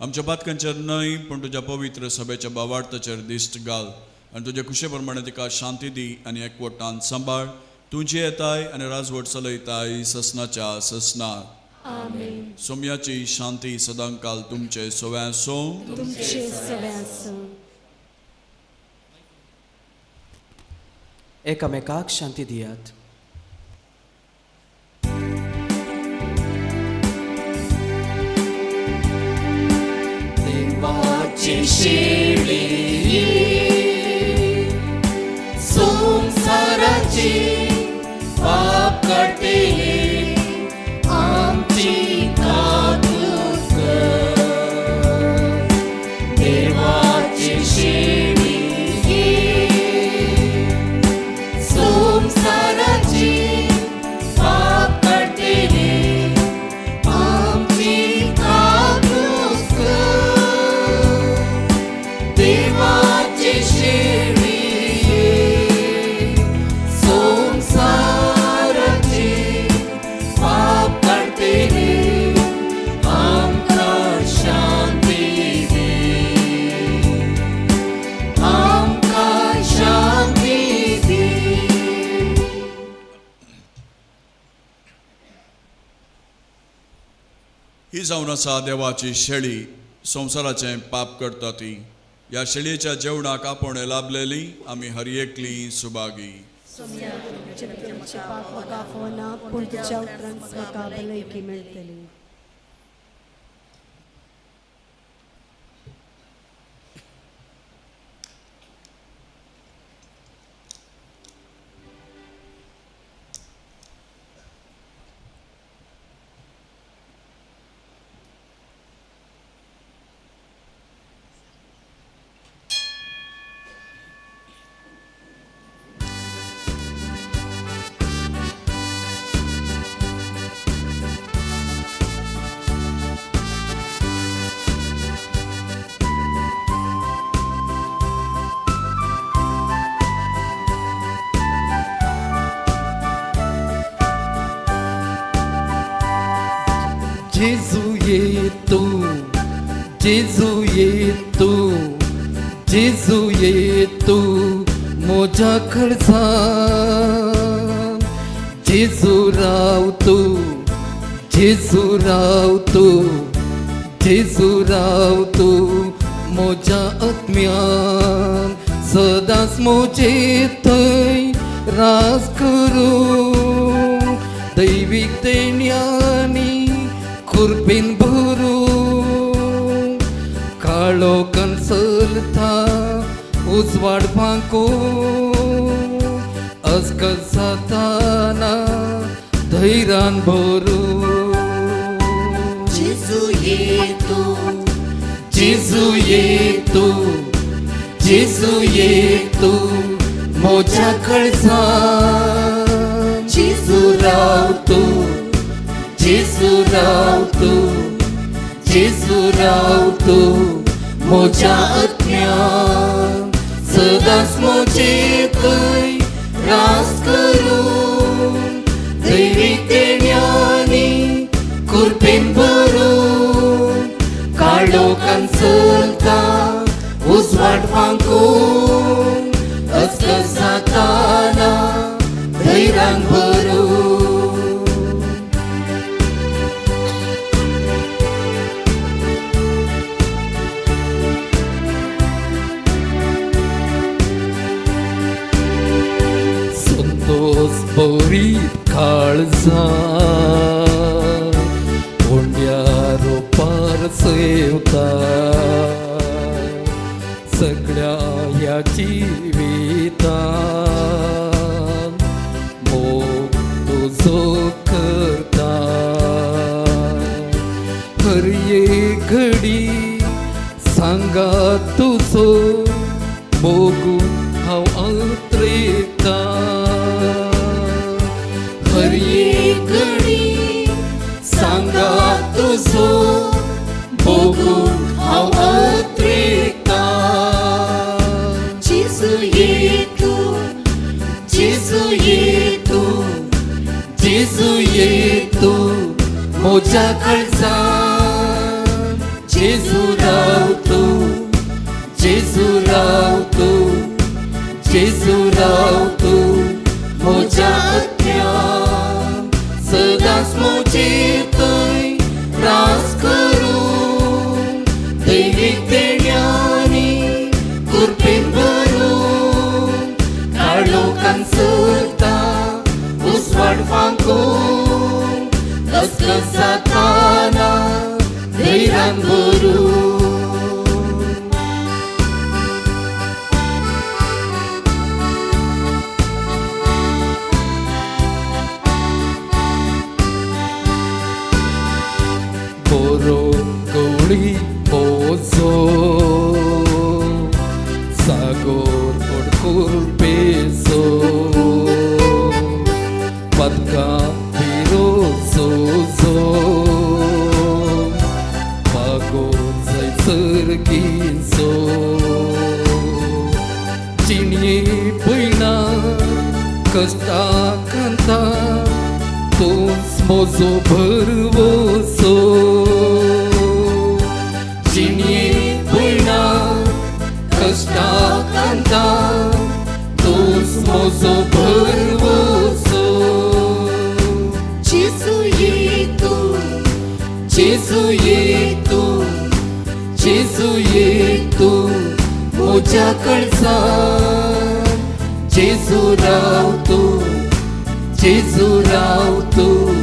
[SPEAKER 6] आमच्या पातकांचेर न्हय पूण तुज्या पवित्र सभेच्या बावार्थाचेर दिश्ट घाल आनी तुज्या खुशे प्रमाणे तिका शांती दी आनी एकवटान सांबाळ. तुजी येताय आनी राजवट चलयताय ससनाच्या ससनार.
[SPEAKER 18] आमेन.
[SPEAKER 6] सोम्याची शांती सदांकाल तुमचे सव्या सो.
[SPEAKER 18] तुमचे सगळ्यांसो.
[SPEAKER 11] एकामेकाक शांती दियात.
[SPEAKER 5] देवाची शेळी संसाराची पाप काडटली आमची काकूत कर. देवाची शेळी संसाराची पाप काडटली आमची काकूत कर. देवाची शेळी संसाराची पाप काडटली आमकां शांती दी, आमकां शांती दी.
[SPEAKER 6] ही जावन आसा देवाची शेळी, संवसाराचें पाप करता ती. ह्या शेळयेच्या जेवणाक आपोवणें लाभलेली आमी हर एकली सुभागी.
[SPEAKER 18] सोम्या, तुमचे पाप म्हाका आफोवना, पूण तुज्या उपरांत म्हाका भलायकी मेळटली.
[SPEAKER 10] जेजू ये तूं, जेजू ये तूं, जेजू ये तूं म्हज्या खर्चान। जेजू राव तूं, जेजू राव तूं, जेजू राव तूं म्हज्या आत्म्यान। सदांच म्हजे थंय राज करूं, दैवीक देण्यांनी कुरपेन भरूं। काळोखान चलता उजवाड फांकूं, अस्कत जाताना धैर्यान भरूं।
[SPEAKER 5] जेजू ये तूं,
[SPEAKER 10] जेजू ये तूं, जेजू ये तूं म्हज्या कळसान। जेजू राव तूं, जेजू राव तूं, जेजू राव तूं म्हज्या आत्म्यान। सदांच म्हजे थंय राज करूं, दैवीक देण्यांनी कुरपेन भरूं। काळोखान चलता उजवाड फांकूं, अस्कत जाताना धैर्यान भरूं। संतोष बरी काळजां उंड्या रोपार सेवता, सगळ्या ह्या जिवितान मोग तुजो करता। हर एक घडी सांगा तुजो मोगू हांव अंत्रेता। हर एक घडी सांगा तुजो मोगू हांव अंत्रेता।
[SPEAKER 5] जेजू ये तूं,
[SPEAKER 10] जेजू ये तूं, जेजू ये तूं म्हज्या कळसान। जेजू राव तूं, जेजू राव तूं, जेजू राव तूं म्हज्या आत्म्यान। सदांच म्हजे थंय राज करूं, दैवीक देण्यांनी कुरपेन भरूं। काळोखान चलता उजवाड फांकूं, अस्कत जाताना धैर्यान भरूं। बरो कवळी मोजो सागोर पडकूर पेजो, पदकां विरोजो जो पागो जैसर गिंजो। चिणये पयना कश्टा कांता तूंच म्हजो भरवसो। जिणये पयना कश्टा कांता तूंच म्हजो भरवसो।
[SPEAKER 5] जेजू ये तूं,
[SPEAKER 10] जेजू ये तूं, जेजू ये तूं म्हज्या कळसान। जेजू राव तूं, जेजू राव तूं,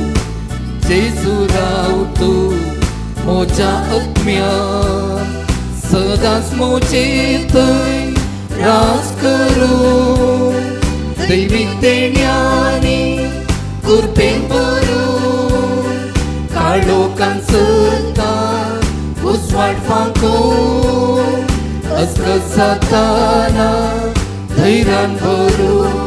[SPEAKER 10] जेजू राव तूं म्हज्या आत्म्यान। सदांच म्हजे थंय राज करूं, दैवीक देण्यांनी कुरपेन भरूं। काळोखान चलता उजवाड फांकूं, अस्कत जाताना धैर्यान भरूं।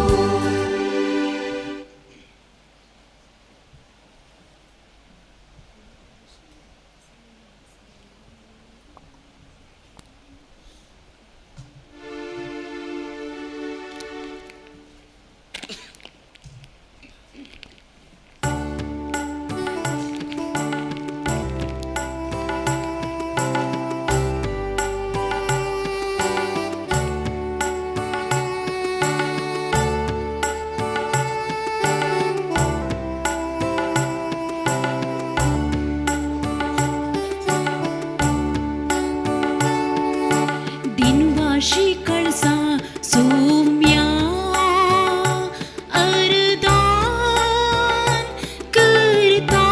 [SPEAKER 5] दिनवाशी कळसा सोम्या अरदान करता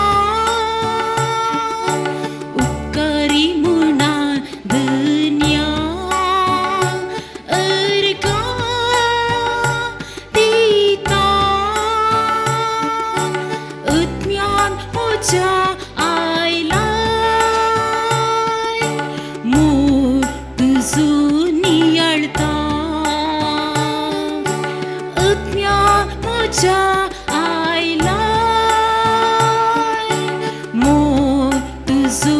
[SPEAKER 5] उपकारी म्हणा धन्या अर्घा दिता अज्ञान म्हज्या आयलाय मोग तुजो नियाळता अज्ञान म्हज्या आयलाय मोग तुजो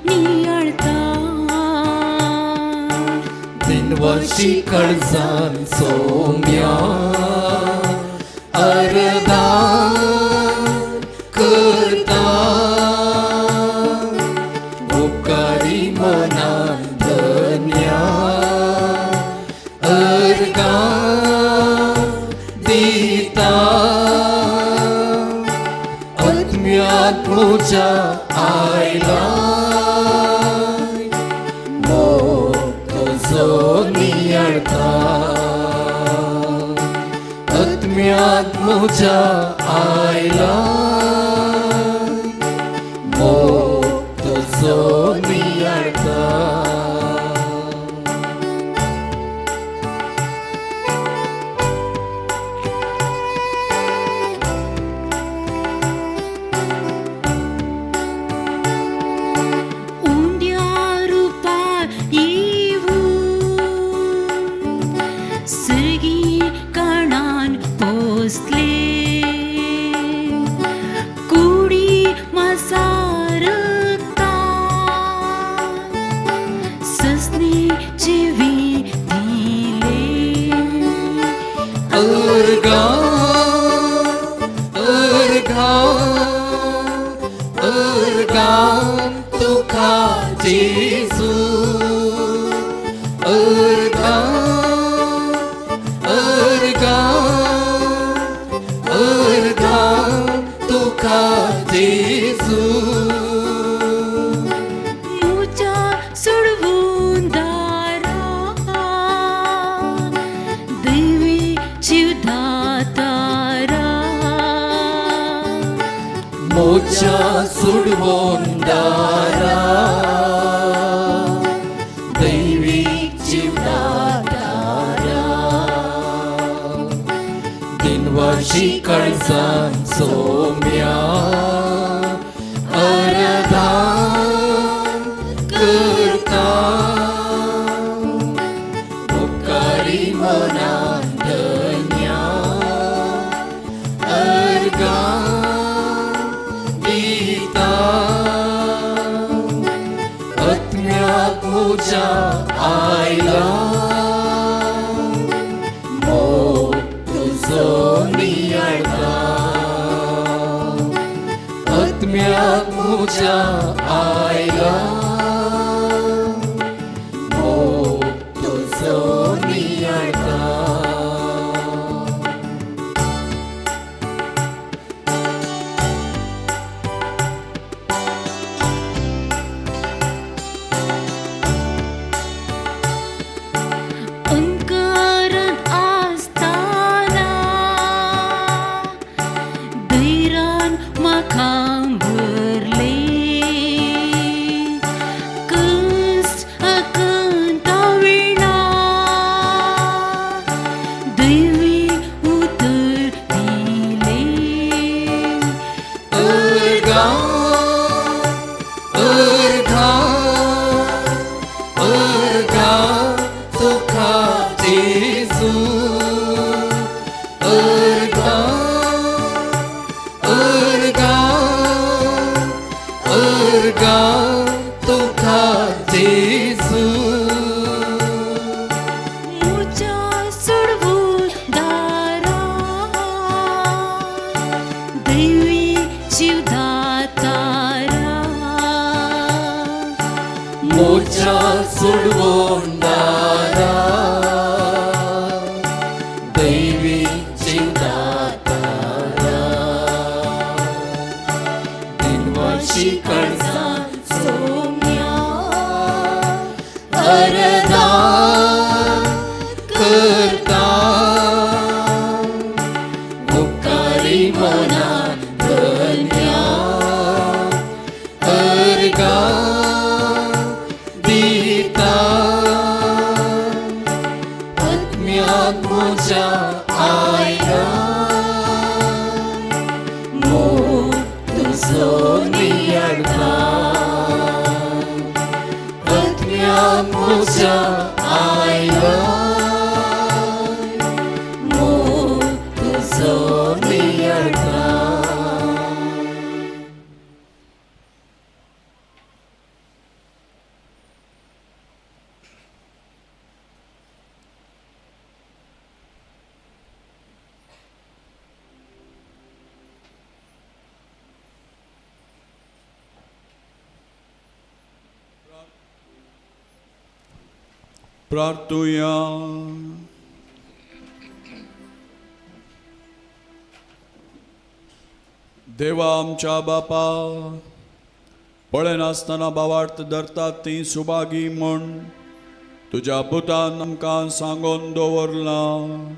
[SPEAKER 5] नियाळता
[SPEAKER 10] दिनवाशी कळजान सोम्या अरदान करता उपकारी मनान धन्या अर्घान दिता आत्म्यात म्हज्या आयलाय मोग तुजो नियाळता आत्म्यात म्हज्या आयलाय मोग तुजो नियाळता.
[SPEAKER 5] उंड्या रुपार येवन सर्गी कणान पोसले कुडी मसारता ससने जिवी दिले
[SPEAKER 10] अर्घान अर्घान अर्घान तुका जेजू अर्घान अर्घान अर्घान तुका जेजू
[SPEAKER 5] मुजा सोडवून दारा देवी जीवदातारा
[SPEAKER 10] मोच्या सुडवोन दारा दैवी जीवदातारा दिनवाशी कळजान सोम्या अरदान करता उपकारी मनान धन्या अर्घान दिता आत्म्यात म्हज्या आयला मोग तुजो नियाळता आत्म्यात म्हज्या आयला मोग तुजो नियाळता.
[SPEAKER 5] अंकारांत आसतना धैरान म्हाका भरले कश्ट अकंता वेळा दैवी उतर दिले
[SPEAKER 10] अर्घान अर्घान अर्घान तुका जेजू अर्घान अर्घान अर्घान तुका जेजू
[SPEAKER 5] मुजा सोडवून दारा दैवी जीवदातारा
[SPEAKER 10] मोच्या सुडवोन दारा दैवी जीवदातारा दिनवाशी कळजान सोम्या अरदान
[SPEAKER 5] म्हज्या आयलो मोग तुजो नियळटा आत्म्यान म्हज्या आयलो मोग तुजो नियळटा.
[SPEAKER 6] प्रार्थुया. देवा आमच्या बापा, पळयनासतना बावार्थ धरतात ती सुभागी म्हूण तुज्या पुतान आमकां सांगून दवरलां.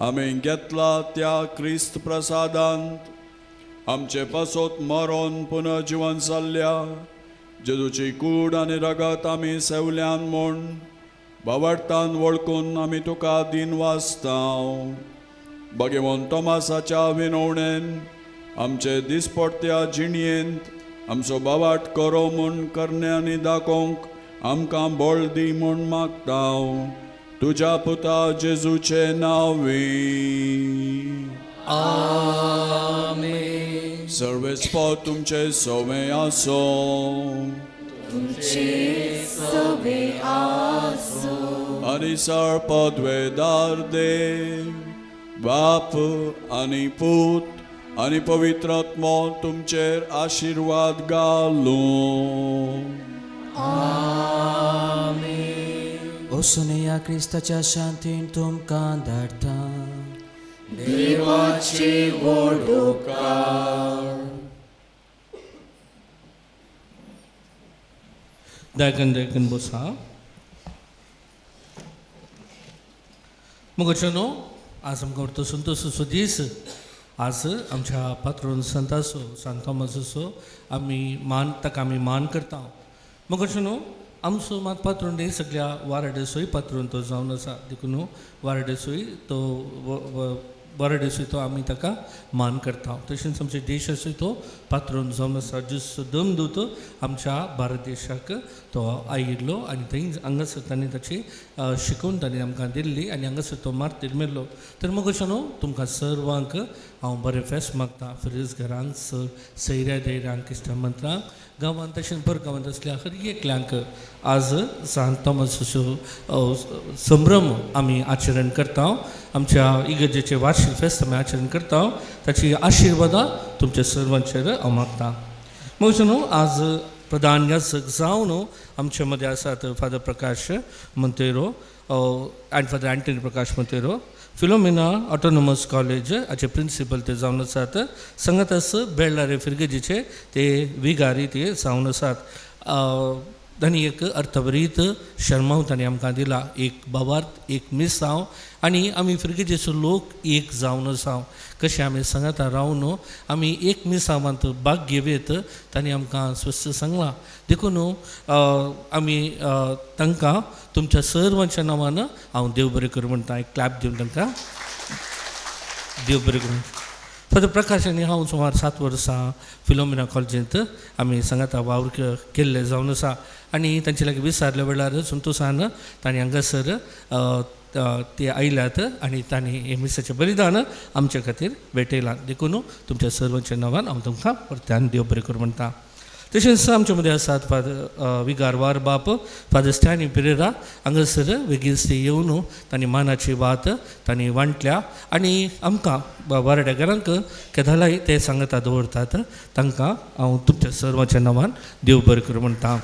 [SPEAKER 6] आमी घेतला त्या क्रिस्त प्रसादांत आमचे पासत मरोन पुनर्जिवन जाल्ल्या जेजूची कूड आनी रगत आमी सेवल्यान म्हूण बावडतान वळखून आमी तुका दिन वाचतांव. भगवंत तोमासाच्या विनवणेन आमचे दिसपडत्या जिणयेंत आमचो बावाट करो म्हूण करण्यांनी दाखोवंक आमकां बळ दी म्हूण मागतांव. तुज्या पुता जेजूचे नांवी
[SPEAKER 5] आमेन.
[SPEAKER 6] सर्वेस्पोर तुमचे सवे आसो
[SPEAKER 5] तुमचे सवे आसो.
[SPEAKER 6] आनी सर पदवेदार देव बाप आनी पूत आनी पवित्र आत्मो तुमचेर आशिर्वाद घालूं.
[SPEAKER 5] आमेन.
[SPEAKER 11] वचून क्रिस्ताच्या शांतीन तुमकां धाडटा.
[SPEAKER 5] देवाचे व्हड उपकार.
[SPEAKER 1] दायकन दायकन बसा. मुगोचो न्हू आज आमकां उरतो संतोषाचो दीस. आज आमच्या पात्रोन संताचो सांत थॉमसाचो आमी मान ताका आमी मान करता. मुगोचो न्हू आमचो मात पात्रोन न्ही सगळ्या वाराडेचोय पात्रोन तो जावन आसा. देखून न्हू वाराडेचोय तो वाराडेचोय तो आमी ताका मान करता. तशेंच आमच्या देशाचोय तो पात्रोन जावन आसा. ज्यूस दमदूत आमच्या भारत देशाक तो आयिल्लो आनी थंय हांगासर ताणें ताची शिकोवन ताणें आमकां दिल्ली आनी हांगासर तो मार्तीर मेल्लो. तर मग अशें न्हू तुमकां सर्वांक हांव बरें फेस्त मागता. फिरज घरांक सैऱ्या दैऱ्यांक इश्टा मंत्रांक गांवांत तशेंच परगांवांत आसल्या हर एकल्यांक आज सांत थॉमसाचो संभ्रम आमी आचरण करता. आमच्या इगर्जेचें वार्शीक फेस्त आमी आचरण करता. ताची आशिर्वादां तुमच्या सर्वांचेर हांव मागता. मग न्हू आज प्रधान याजक जावन आमचे मदें आसात Father Prakash Monteiro आनी Father Antony Prakash Monteiro, Philomena autonomous college हाचे प्रिंसिपल ते जावन आसात. संगतास बेळ्ळारे फिरगेजीचे ते विगारी ते जावन आसात. तांणी एक अर्थभरीत शर्मांव तांणी आमकां दिला. एक बाबार्थ एक मिसांव आनी आमी फिरगेजीचो लोक एक जावन आसा. कशें आमी सांगाता रावन आमी एक मिसांवांत भाग घेवयेत तांणी आमकां स्वस्थ सांगलां. देखून आमी तांकां तुमच्या सर्वांच्या नांवान हांव देव बरें करूं म्हणटा. एक क्लॅप दिवन तांकां देव बरें करूं. फादर प्रकाश आनी हांव सुमार 7 वर्सां फिलोमिना कॉलेजींत आमी सांगाता वावर केल्ले जावन आसा. आनी तांचे लागीं विचारल्या वेळार संतोशान तांणी हांगासर ते आयल्यात आनी तांणी हें मिसाचें बलिदान आमचे खातीर भेटयलां. देखून तुमच्या सर्वांच्या नांवान हांव तुमकां परत्यान देव बरें करूं म्हणटा. तशेंच आमचे मदें आसात फादर विगार वार बाप फादर स्टॅनी पिरेरा. हांगासर बेगीन ते येवन तांणी मानाची वात तांणी वांटल्या आनी आमकां वारड्या घरांक केदालाय ते सांगता दवरतात. तांकां हांव तुमच्या सर्वांच्या नांवान देव बरें करूं म्हणटा.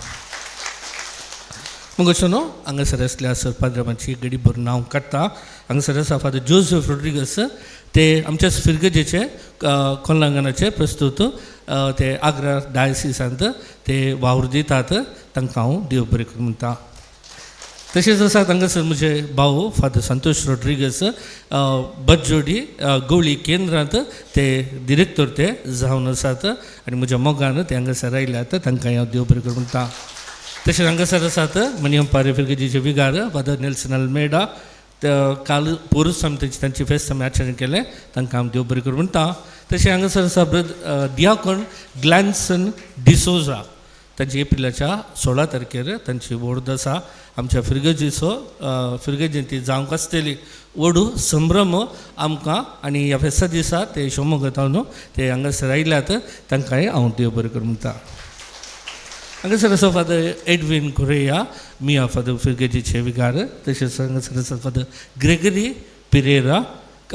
[SPEAKER 1] मग अशें न्हू हांगासर आसल्या सर पाद्रामाची गडी भरून नांव काडटा. हांगासर आसा फादर जोजफ रोड्रिगस. ते आमच्या फिरगजेचे कोल्लांगणाचे प्रस्तूत ते आग्रा डायसिसांत ते वावर दितात. तांकां हांव देव बरें करूं म्हणटा. तशेंच आसा हांगासर म्हजे भाव फादर संतोष रोड्रिगस बज्जोडी गवळी केंद्रांत ते डिरेक्टर ते जावन आसात आनी म्हज्या मोगान ते हांगासर आयल्यात. तांकां हांव देव बरें करूं म्हणटा. तशेंच हांगासर आसात मनियम पारे फिरगजीचे विगार फादर नेल्सन अल्मेडा. काल पोरूच आमी तेंची तांची फेस्त आमी आचरण केलें, तांकां आमी देव बरें करूं म्हणटा. तशें हांगासर आसा ब्रदर दियाकोन ग्लॅन्सन डिसोजा, तांची एप्रिलाच्या 16 तारखेर तांची वोर्द आसा. आमच्या फिर्गजीचो फिर्गजीन ती जावंक आसतली वडू संभ्रम आमकां आनी ह्या फेस्ता दिसा ते शिवमोग्गा न्हू ते हांगासर आयल्यात, तांकांय हांव देव बरें करूं म्हणटा. हांगासर आसा फादर एडवीन कोरेया मिया फादर फिर्गजीचे विगार. तशेंच हांगासर आसा फादर ग्रेगरी पिरेरा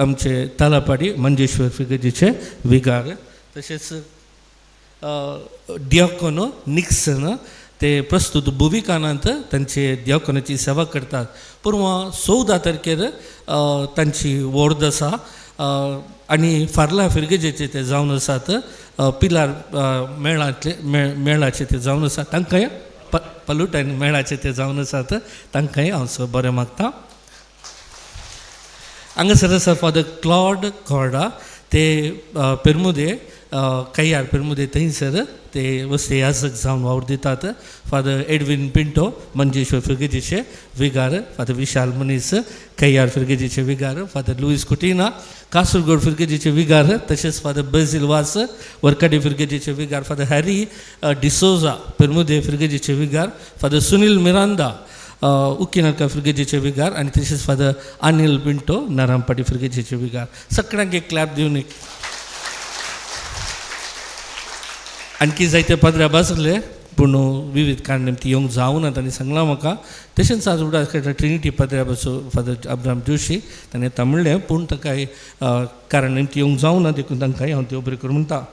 [SPEAKER 1] आमचे तालापाडी मंजेश्वर फिर्गजीचे विगार. तशेंच दियाकोनो निक्सन ते प्रस्तूत भुविकानांत तांचे दियाकोनाची सेवा करतात. पूर्व 14 तारखेर तांची वॉर्द आसा आनी फार्ला फिर्गजेचे ते जावन आसात, पिलार मेळांतले मेळाचे ते जावन आसात, तांकांय पलुटान मेळाचे ते जावन आसात, तांकांय हांव स बरें मागता. हांगासर आसा फादर क्लॉड कॉर्डा, ते पेरमुदे कैयार पेरमुदे थंयसर ते वस्ती याजक जावन वावर दितात. फादर एडवीन पिंटो मंजेश्वर फिर्गजीचे विगार, फादर विशाल मनीस कैयार फिर्गजीचे विगार, फादर लुईस कुटिना कासरगोड फिर्गजीचे विगार, तशेंच फादर बेझील वास वर्काडी फिर्गजीचे विगार, फादर हॅरी डिसोजा पेरमुदे फिर्गजीचे विगार, फादर सुनील मिरांदा उकिनाका फिर्गजीचे विगार आनी तशेंच फादर अनिल पिंटो नारामपाटी फिर्गजीचे विगार. सगळ्यांक एक क्लॅप दिवन एक आणखी जायते पाद्रे आसले पूण विविध कारण निमती येवंक जावना तांणी सांगलां म्हाका. तशेंच आज उगडास काडटा ट्रिनिटी पाद्रे आसो फादर अब्राम जोशी, ताणें येता म्हणलें पूण ताका कारण निमती येवंक जावना देखून तांकां हांव देव बरें करूं म्हणटा.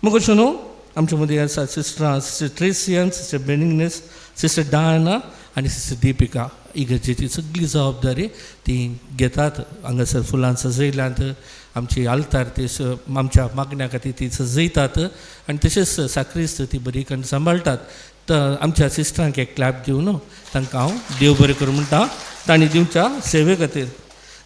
[SPEAKER 1] मग अशें न्हू आमच्या मदीं आसा सिस्टरां सिस्टर ट्रेसियन, सिस्टर बेनिग्नेस, सिस्टर डायना आनी सिस्टर दिपिका. इगर्जेची सगळी जबाबदारी ती घेतात. हांगासर फुलां सजयल्यांत, आमची आल्तार ती आमच्या मागण्या खातीर ती सजयतात आनी तशेंच साक्रिस्त ती बरी करून सांबाळटात. तर आमच्या सिस्टरांक एक क्लॅप दिवन तांकां हांव देव बरें करूं म्हणटा तांणी दिवच्या सेवे खातीर.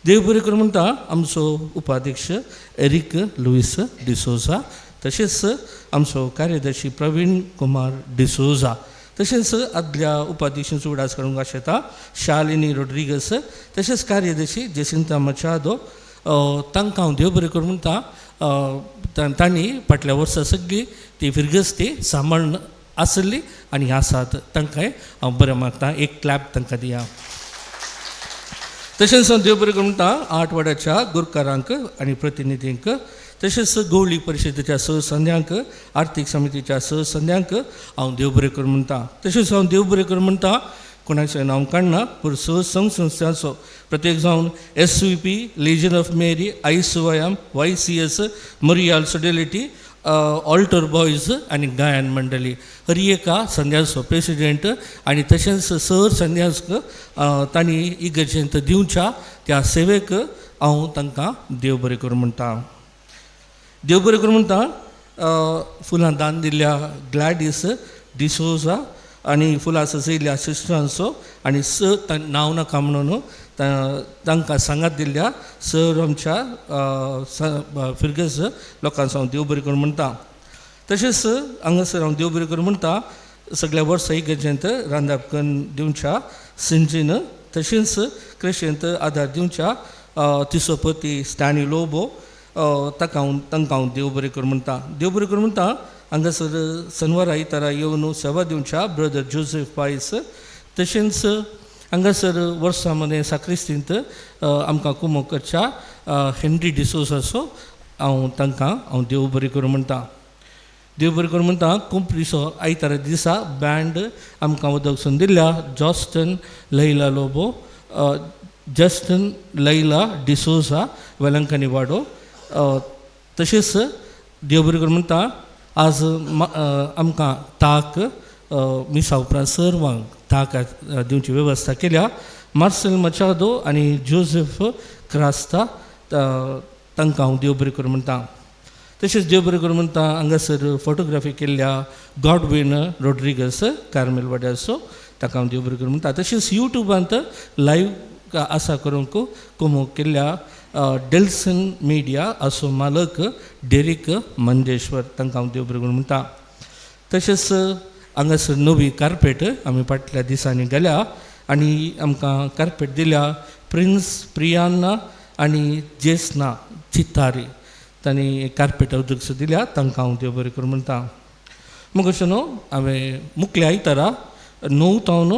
[SPEAKER 1] देव बरें करूं म्हणटा आमचो उपाध्यक्ष एरीक लुईस डिसोजा, तशेंच आमचो कार्यदर्शी प्रवीण कुमार डिसोजा, तशेंच आदल्या उपाध्यक्षांचो उगडास काडूंक आशेता शालिनी रोड्रिगस, तशेंच कार्यदर्शी जेसिंता मचादो, तांकां हांव देव बरें करूं म्हणटा. तांणी फाटल्या वर्सा सगळी ती फिरगज ती सांबाळून आसली आनी आसात, तांकांय हांव बरें मागता. एक क्लॅप तांकां दिया. तशेंच हांव देव बरें करूं म्हणटा 8 वाड्याच्या गुरकारांक आनी प्रतिनिधींक, तशेंच गवळी परिशदेच्या 6 संध्यांक, आर्थीक समितीच्या 6 संध्यांक हांव देव बरें करूं म्हणटा. तशेंच हांव देव बरें करूं म्हणटा कोणाचें नांव काडना पूण 6 संघ संस्थांचो प्रत्येक जावन SVP, Legion of Mary, ICYM, YCS, Marial Sodality, altar boys आनी गायन मंडळी हर एका संध्याचो प्रेसिडेंट आनी तशेंच सर संध्यास तांणी इगर्जेंत दिवच्या त्या सेवेक हांव तांकां देव बरें करूं म्हणटा. देव बरें करूं म्हणटा फुलां दान दिल्ल्या ग्लॅडीस डिसोजा आनी फुलां सजयल्ल्या सिस्टरांचो आनी स नांव नाका म्हणून तांकां सांगात दिल्ल्या सर आमच्या फिर्गज लोकांचो हांव देव बरें करूं म्हणटा. तशेंच हांगासर हांव देव बरें करूं म्हणटा सगळ्या वर्सा इगर्जेंत रांदाप करून दिवच्या सिंजीन, तशेंच क्रिशेंत आदार दिवच्या तिसोपती स्टॅनी लोबो ताका हांव तांकां हांव देव बरें करूं म्हणटा. देव बरें करूं म्हणटा हांगासर सनवारा आयतारा येवन सेवा दिवच्या ब्रदर जोसेफ पायस, तशेंच हांगासर वर्सां मदें साक्रिस्तींत आमकां कुमोक करच्या हेनरी डिसोजाचो हांव तांकां हांव देव बरें करूं म्हणटा. देव बरें करूं म्हणटा कुंपरीचो आयतारा दिसा बँड आमकां उदक सून दिल्ल्या जॉस्टन लैला लोबो, जस्टन लैला डिसोजा वेलंकनी वाडो. तशेंच देव बरें करूं म्हणटा आज आमकां ताक मिसा उपरांत सर्वांक ताक दिवची वेवस्था केल्या मार्सेल मचादो आनी जोसेफ क्रास्ता तांकां हांव देव बरें करूं म्हणटा. तशेंच देव बरें करूं म्हणटा हांगासर फोटोग्राफी केल्ल्या गॉडवीन रोड्रिगस कार्मेल वाड्याचो ताका हांव देव बरें करूं म्हणटा. तशेंच युट्यूबांत लायव्ह आसा करूंक कुमोक केल्ल्या डेल्सन मिडिया असो मालक डेरीक मंदेश्वर तांकां हांव देव बरें करूं म्हणटा. तशेंच हांगासर नवी कार्पेट आमी फाटल्या दिसांनी गेल्या आनी आमकां कार्पेट दिल्या प्रिन्स प्रियान्ना आनी जेसना चित्तारी तांणी कार्पेट उदक दिल्या तांकां हांव देव बरें करूं म्हणटा. मग अशें न्हू हांवें मुखल्या आयतारा 9 तावन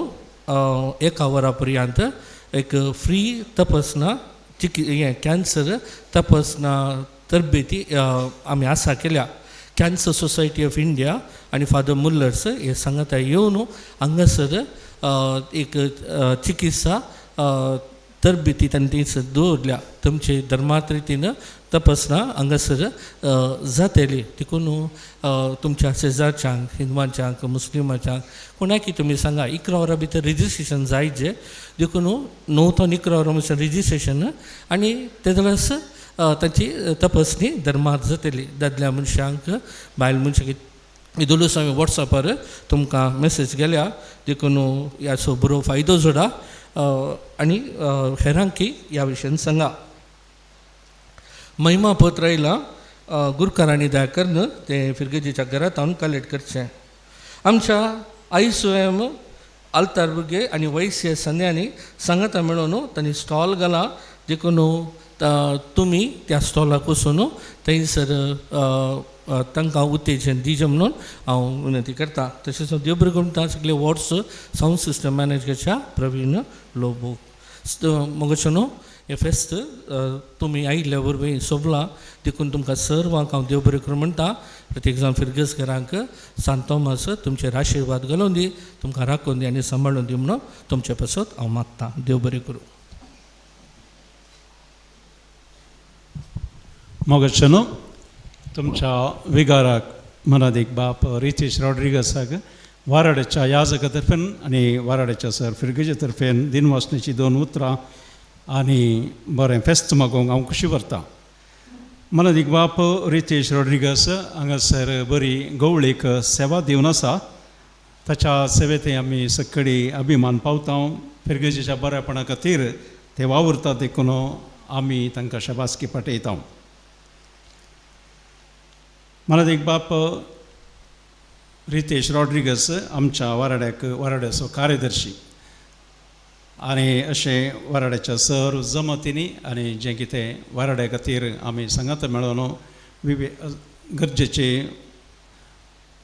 [SPEAKER 1] 1 वरां पर्यंत एक फ्री तपासणा हें कॅन्सर तपासणा तरबेती आमी आसा केल्या. कॅन्सर सोसायटी ऑफ इंडिया आनी फादर मुल्लर्स हे सांगाता येवन हांगासर एक चिकित्सा तरबेती तांणी थंयसर दवरल्या. तुमचे धर्मात रितीन तपासणा हांगासर जातली. देखून तुमच्या शेजारच्यांक हिंदवांच्यांक मुस्लिमांच्यांक कोणाकी तुमी सांगा 11 वरां भितर रजिस्ट्रेशन जायचे. देखून 9 ते 11 वरां म्हणल्यार रजिस्ट्रेशन आनी ते जाल्यार तांची तपासणी धर्मात जातली. दादल्या मनशांक बायल मनशांक इदोलूस हांवें वॉट्सॅपार तुमकां मॅसेज गेल्या. देखून ह्याचो बरो फायदो जोडा आनी हेरांकी ह्या विशयान सांगा. महिमा पत्र आयलां गुरकारांनी दया करून तें फिरगेजीच्या घरांत हांव कलेक्ट करचें. आमच्या आयसोएम आल्तार भुरगे आनी वैश्य संद्यांनी सांगाता मेळोवन तांणी स्टॉल घाला. देखून तुमी त्या स्टॉलाक वचून थंयसर तांकां उत्तेजन दिवचें म्हणून हांव विनंती करता. तशेंच देव बरें करून सगळे वॉर्ड्स सावंड सिस्टम मॅनेज करच्या प्रवीण लोबो मगो न्हू हें फेस्त तुमी आयिल्ल्या वरवीं सोबलां. देखून तुमकां सर्वांक हांव देव बरें करूं म्हणटा. प्रत्येक जावन फिरगजकारांक सांत तोमास तुमचेर आशिर्वाद घालून दी, तुमकां राखून दी आनी सांबाळून दी म्हणून तुमचे पासत हांव मागतां. देव बरें करूं.
[SPEAKER 3] मोगाचेनो तुमच्या विगाराक मनादीक बाप रितेश रॉड्रिगसाक वाराड्याच्या याजका तर्फेन आनी वाराड्याच्या सर फिरगेजे तर्फेन दिनवासनेची 2 उतरां आनी बरें फेस्त मागोवंक हांव खुशी व्हरतां. मनादीक बाप रितेश रॉड्रिगस हांगासर बरी गवळीक सेवा दिवन आसा. ताच्या सेवेंत आमी सगळी अभिमान पावता. फिरगेजेच्या बऱ्यापणा खातीर ते वावुरतात देखून आमी तांकां शाबासकी पाठयता. मनादीक बाप रितेश रॉड्रिगस आमच्या वाराड्याक वाराड्याचो कार्यदर्शी आनी अशें वाराड्याच्या सर जमातींनी आनी जें कितें वाराड्या खातीर आमी सांगात मेळोवन गरजेचे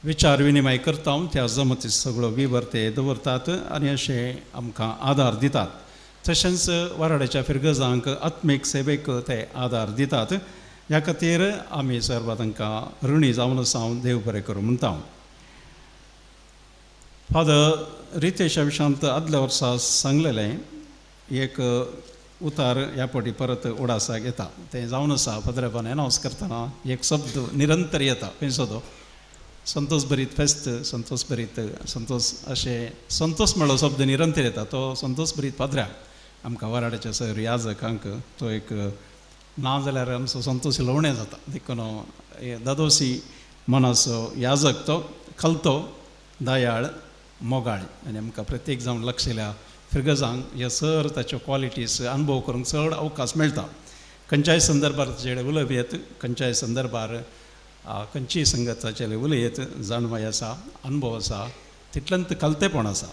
[SPEAKER 3] विचार विनिमय करता. त्या जमाती सगळो विवर ते दवरतात आनी अशें आमकां आदार दितात. तशेंच वाराड्याच्या फिरगजांक आत्मीक सेवेक ते आदार दितात. ह्या खातीर आमी सर्व तांकां ऋणी जावन आसा. हांव देव बरें करूं म्हणटा. फादर रितेशा विशांत आदल्या वर्सा सांगलेलें एक उतार ह्या फावटी परत उडासाक येता. तें जावन आसा फादराबान एनावन्स करतना एक शब्द निरंतर येता खंयचो तो संतोष भरीत फेस्त संतोष भरीत संतोष अशें संतोष म्हळ्ळो शब्द निरंतर येता. तो संतोष भरीत पाद्र्याक आमकां वाराड्याच्या सर याजकांक तो एक ना जाल्यार आमचो संतोष लवणें जाता. देखून दादोसी मनाचो याजक तो खलतो दयाळ मोगाळ आनी आमकां प्रत्येक जावन लक्षल्या फिरगजांक ह्या सर ताच्यो क्वॉलिटीज अनुभव करूंक चड अवकाश मेळटा. खंयच्याय संदर्भार ताचे उलोवप येत, खंयच्याय संदर्भार खंयचीय संगत ताचेर उलयत जाणवाय आसा, अनुभव आसा, तितल्यांत कलतेपण आसा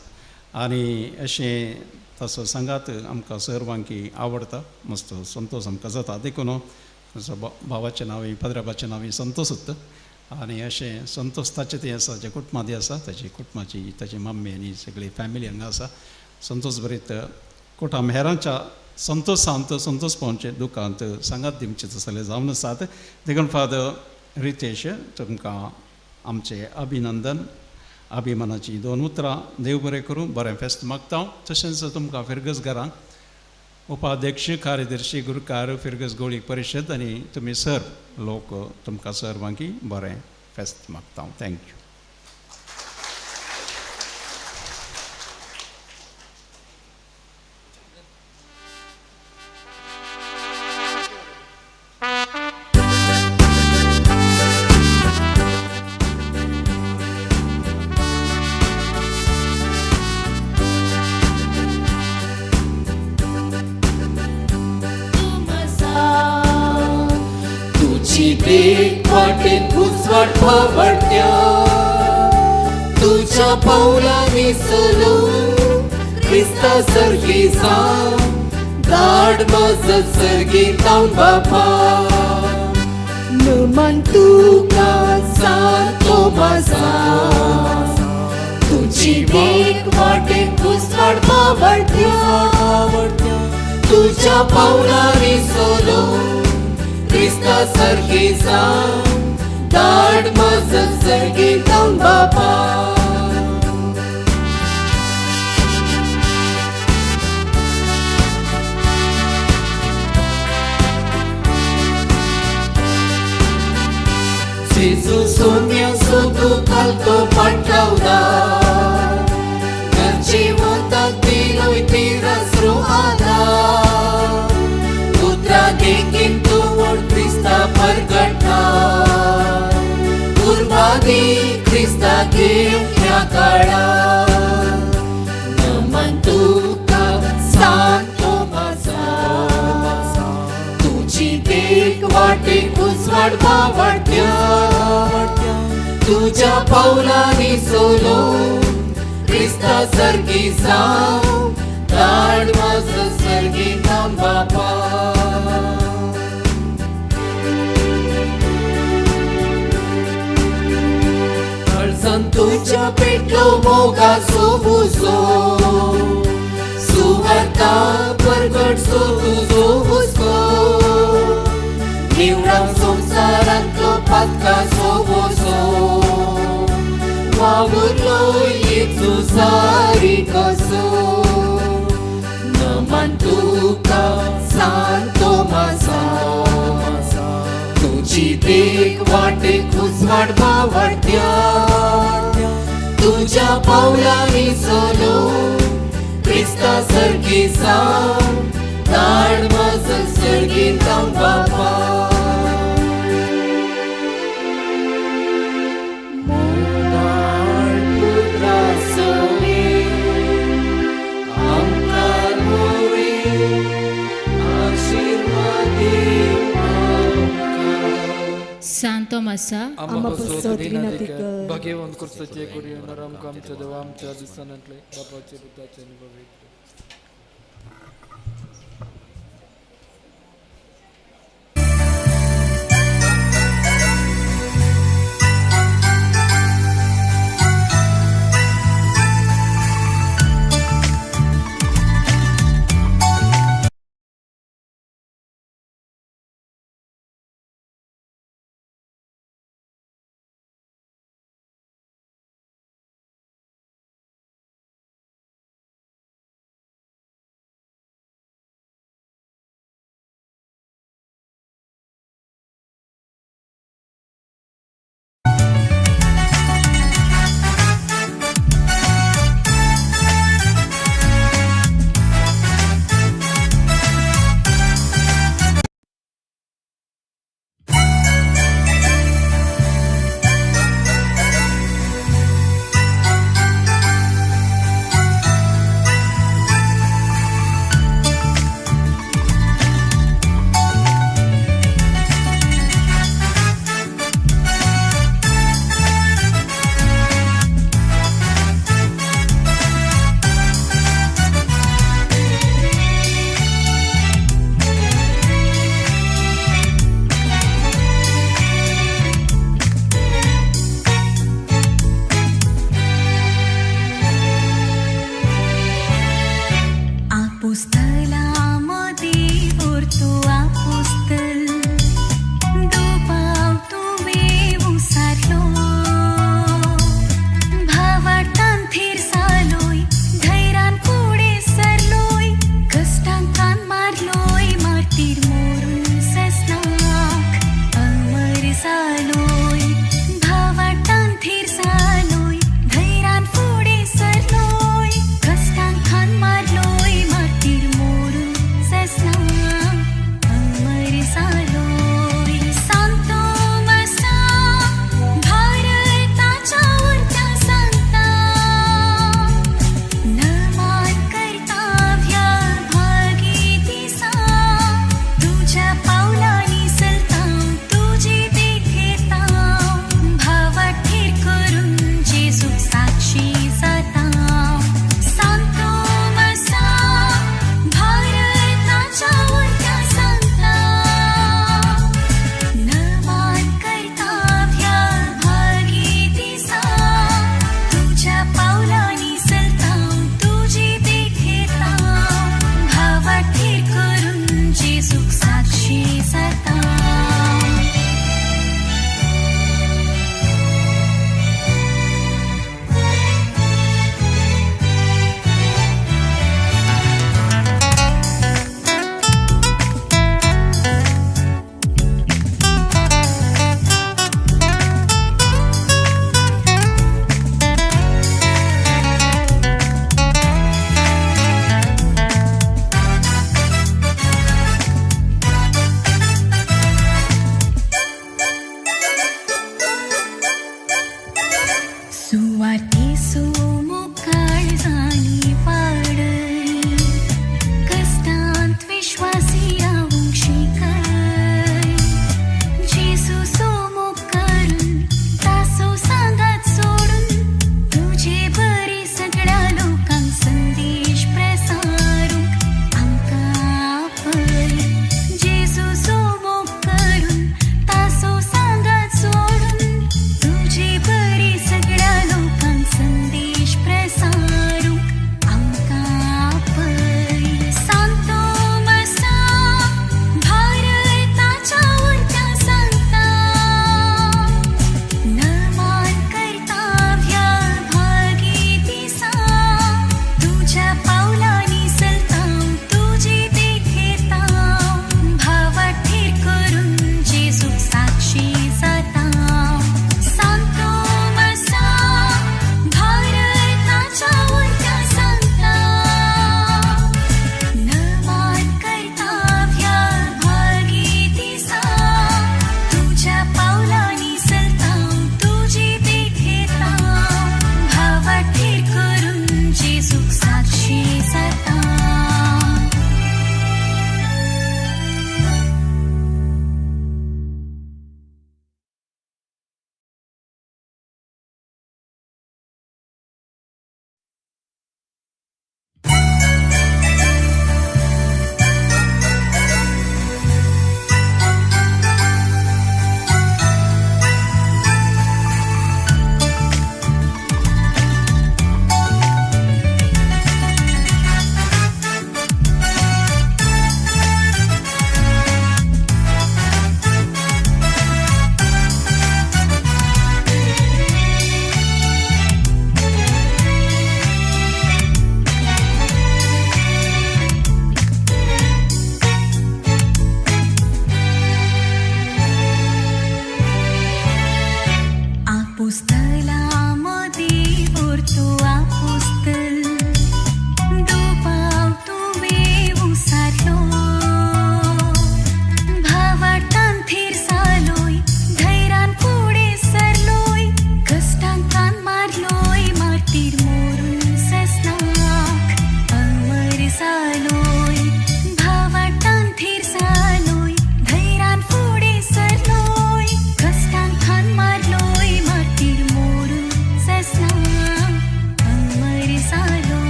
[SPEAKER 3] आनी अशें तसो सांगात आमकां सर्वांकी आवडटा. मस्त संतोष आमकां जाता. देखून तसो भावाचें नांव पद्राबाचें नांव संतोष उत्त आनी अशें संतोष ताचें तें आसा जें कुटुंबादी आसा ताची कुटुंबाची ताची मम्मी आनी सगळी फॅमिली हांगा आसा. संतोष भरीत कुटुंब हेरांच्या संतोषांत संतोष पावचें दुखांत सांगात दिवचें तसलें जावन आसात. देखून फादर रितेश तुमकां आमचें अभिनंदन अभिमानाची 2 उतरां. देव बरें करूं, बरें फेस्त मागता. तशेंच तुमकां फिरगज घरांक उपाध्यक्ष कार्यदर्शी गुरुकार फिरगज गोळी परिशद आनी तुमी सर लोक तुमकां सर्वांकी बरें फेस्त मागता. Thank you.
[SPEAKER 5] तुझ्या पावलांनी चलून क्रिस्ता सारकी जावं धाड मजत सर्गीतावन बापा नमन तुका सान तोमासा तुजी देख वाटेक उजवाड पावडत्या तुज्या पावलांनी सोलो क्रिस्ता सारकी जावं धाड मजत सर्गीतावन बापा जेजू सोम्या सोदू घालतो पाठवता घरची वता दिलोय तिरसरो आदा उतरा देखीन तूं व्हड क्रिस्ता परगटा उर्बा दी क्रिस्ता घेव ह्या काळार नमन तुका सान तोमासा तुजी देख वाटेक उजवाड पावडत्या तुज्या पावलांनी सोलो क्रिस्ता सारकी जावं धाड मजत सर्गीतावन बापा काळजान तुज्या पेटलो मोगाचो उजो सुवार्ता परगटचो तुजो हुस्को निवळाव संवसारांतलो पातकाचो वोजो वावुरलो येचो सारी कसो नमन तुका सान तोमासा तुजी देख वाटेक उजवाड पावडत्या तुज्या पावलांनी चलो क्रिस्ता सारकी जावं धाड मजत सर्गीतावन बापा
[SPEAKER 9] सांत तोमासा
[SPEAKER 10] आम्हा पासत विनंती कर भाग्यवंत क्रिस्ताचे कुडीन आमकां आमच्या देवा आमच्या दिसांतले बापाचे पुताचे आनी पवित्र.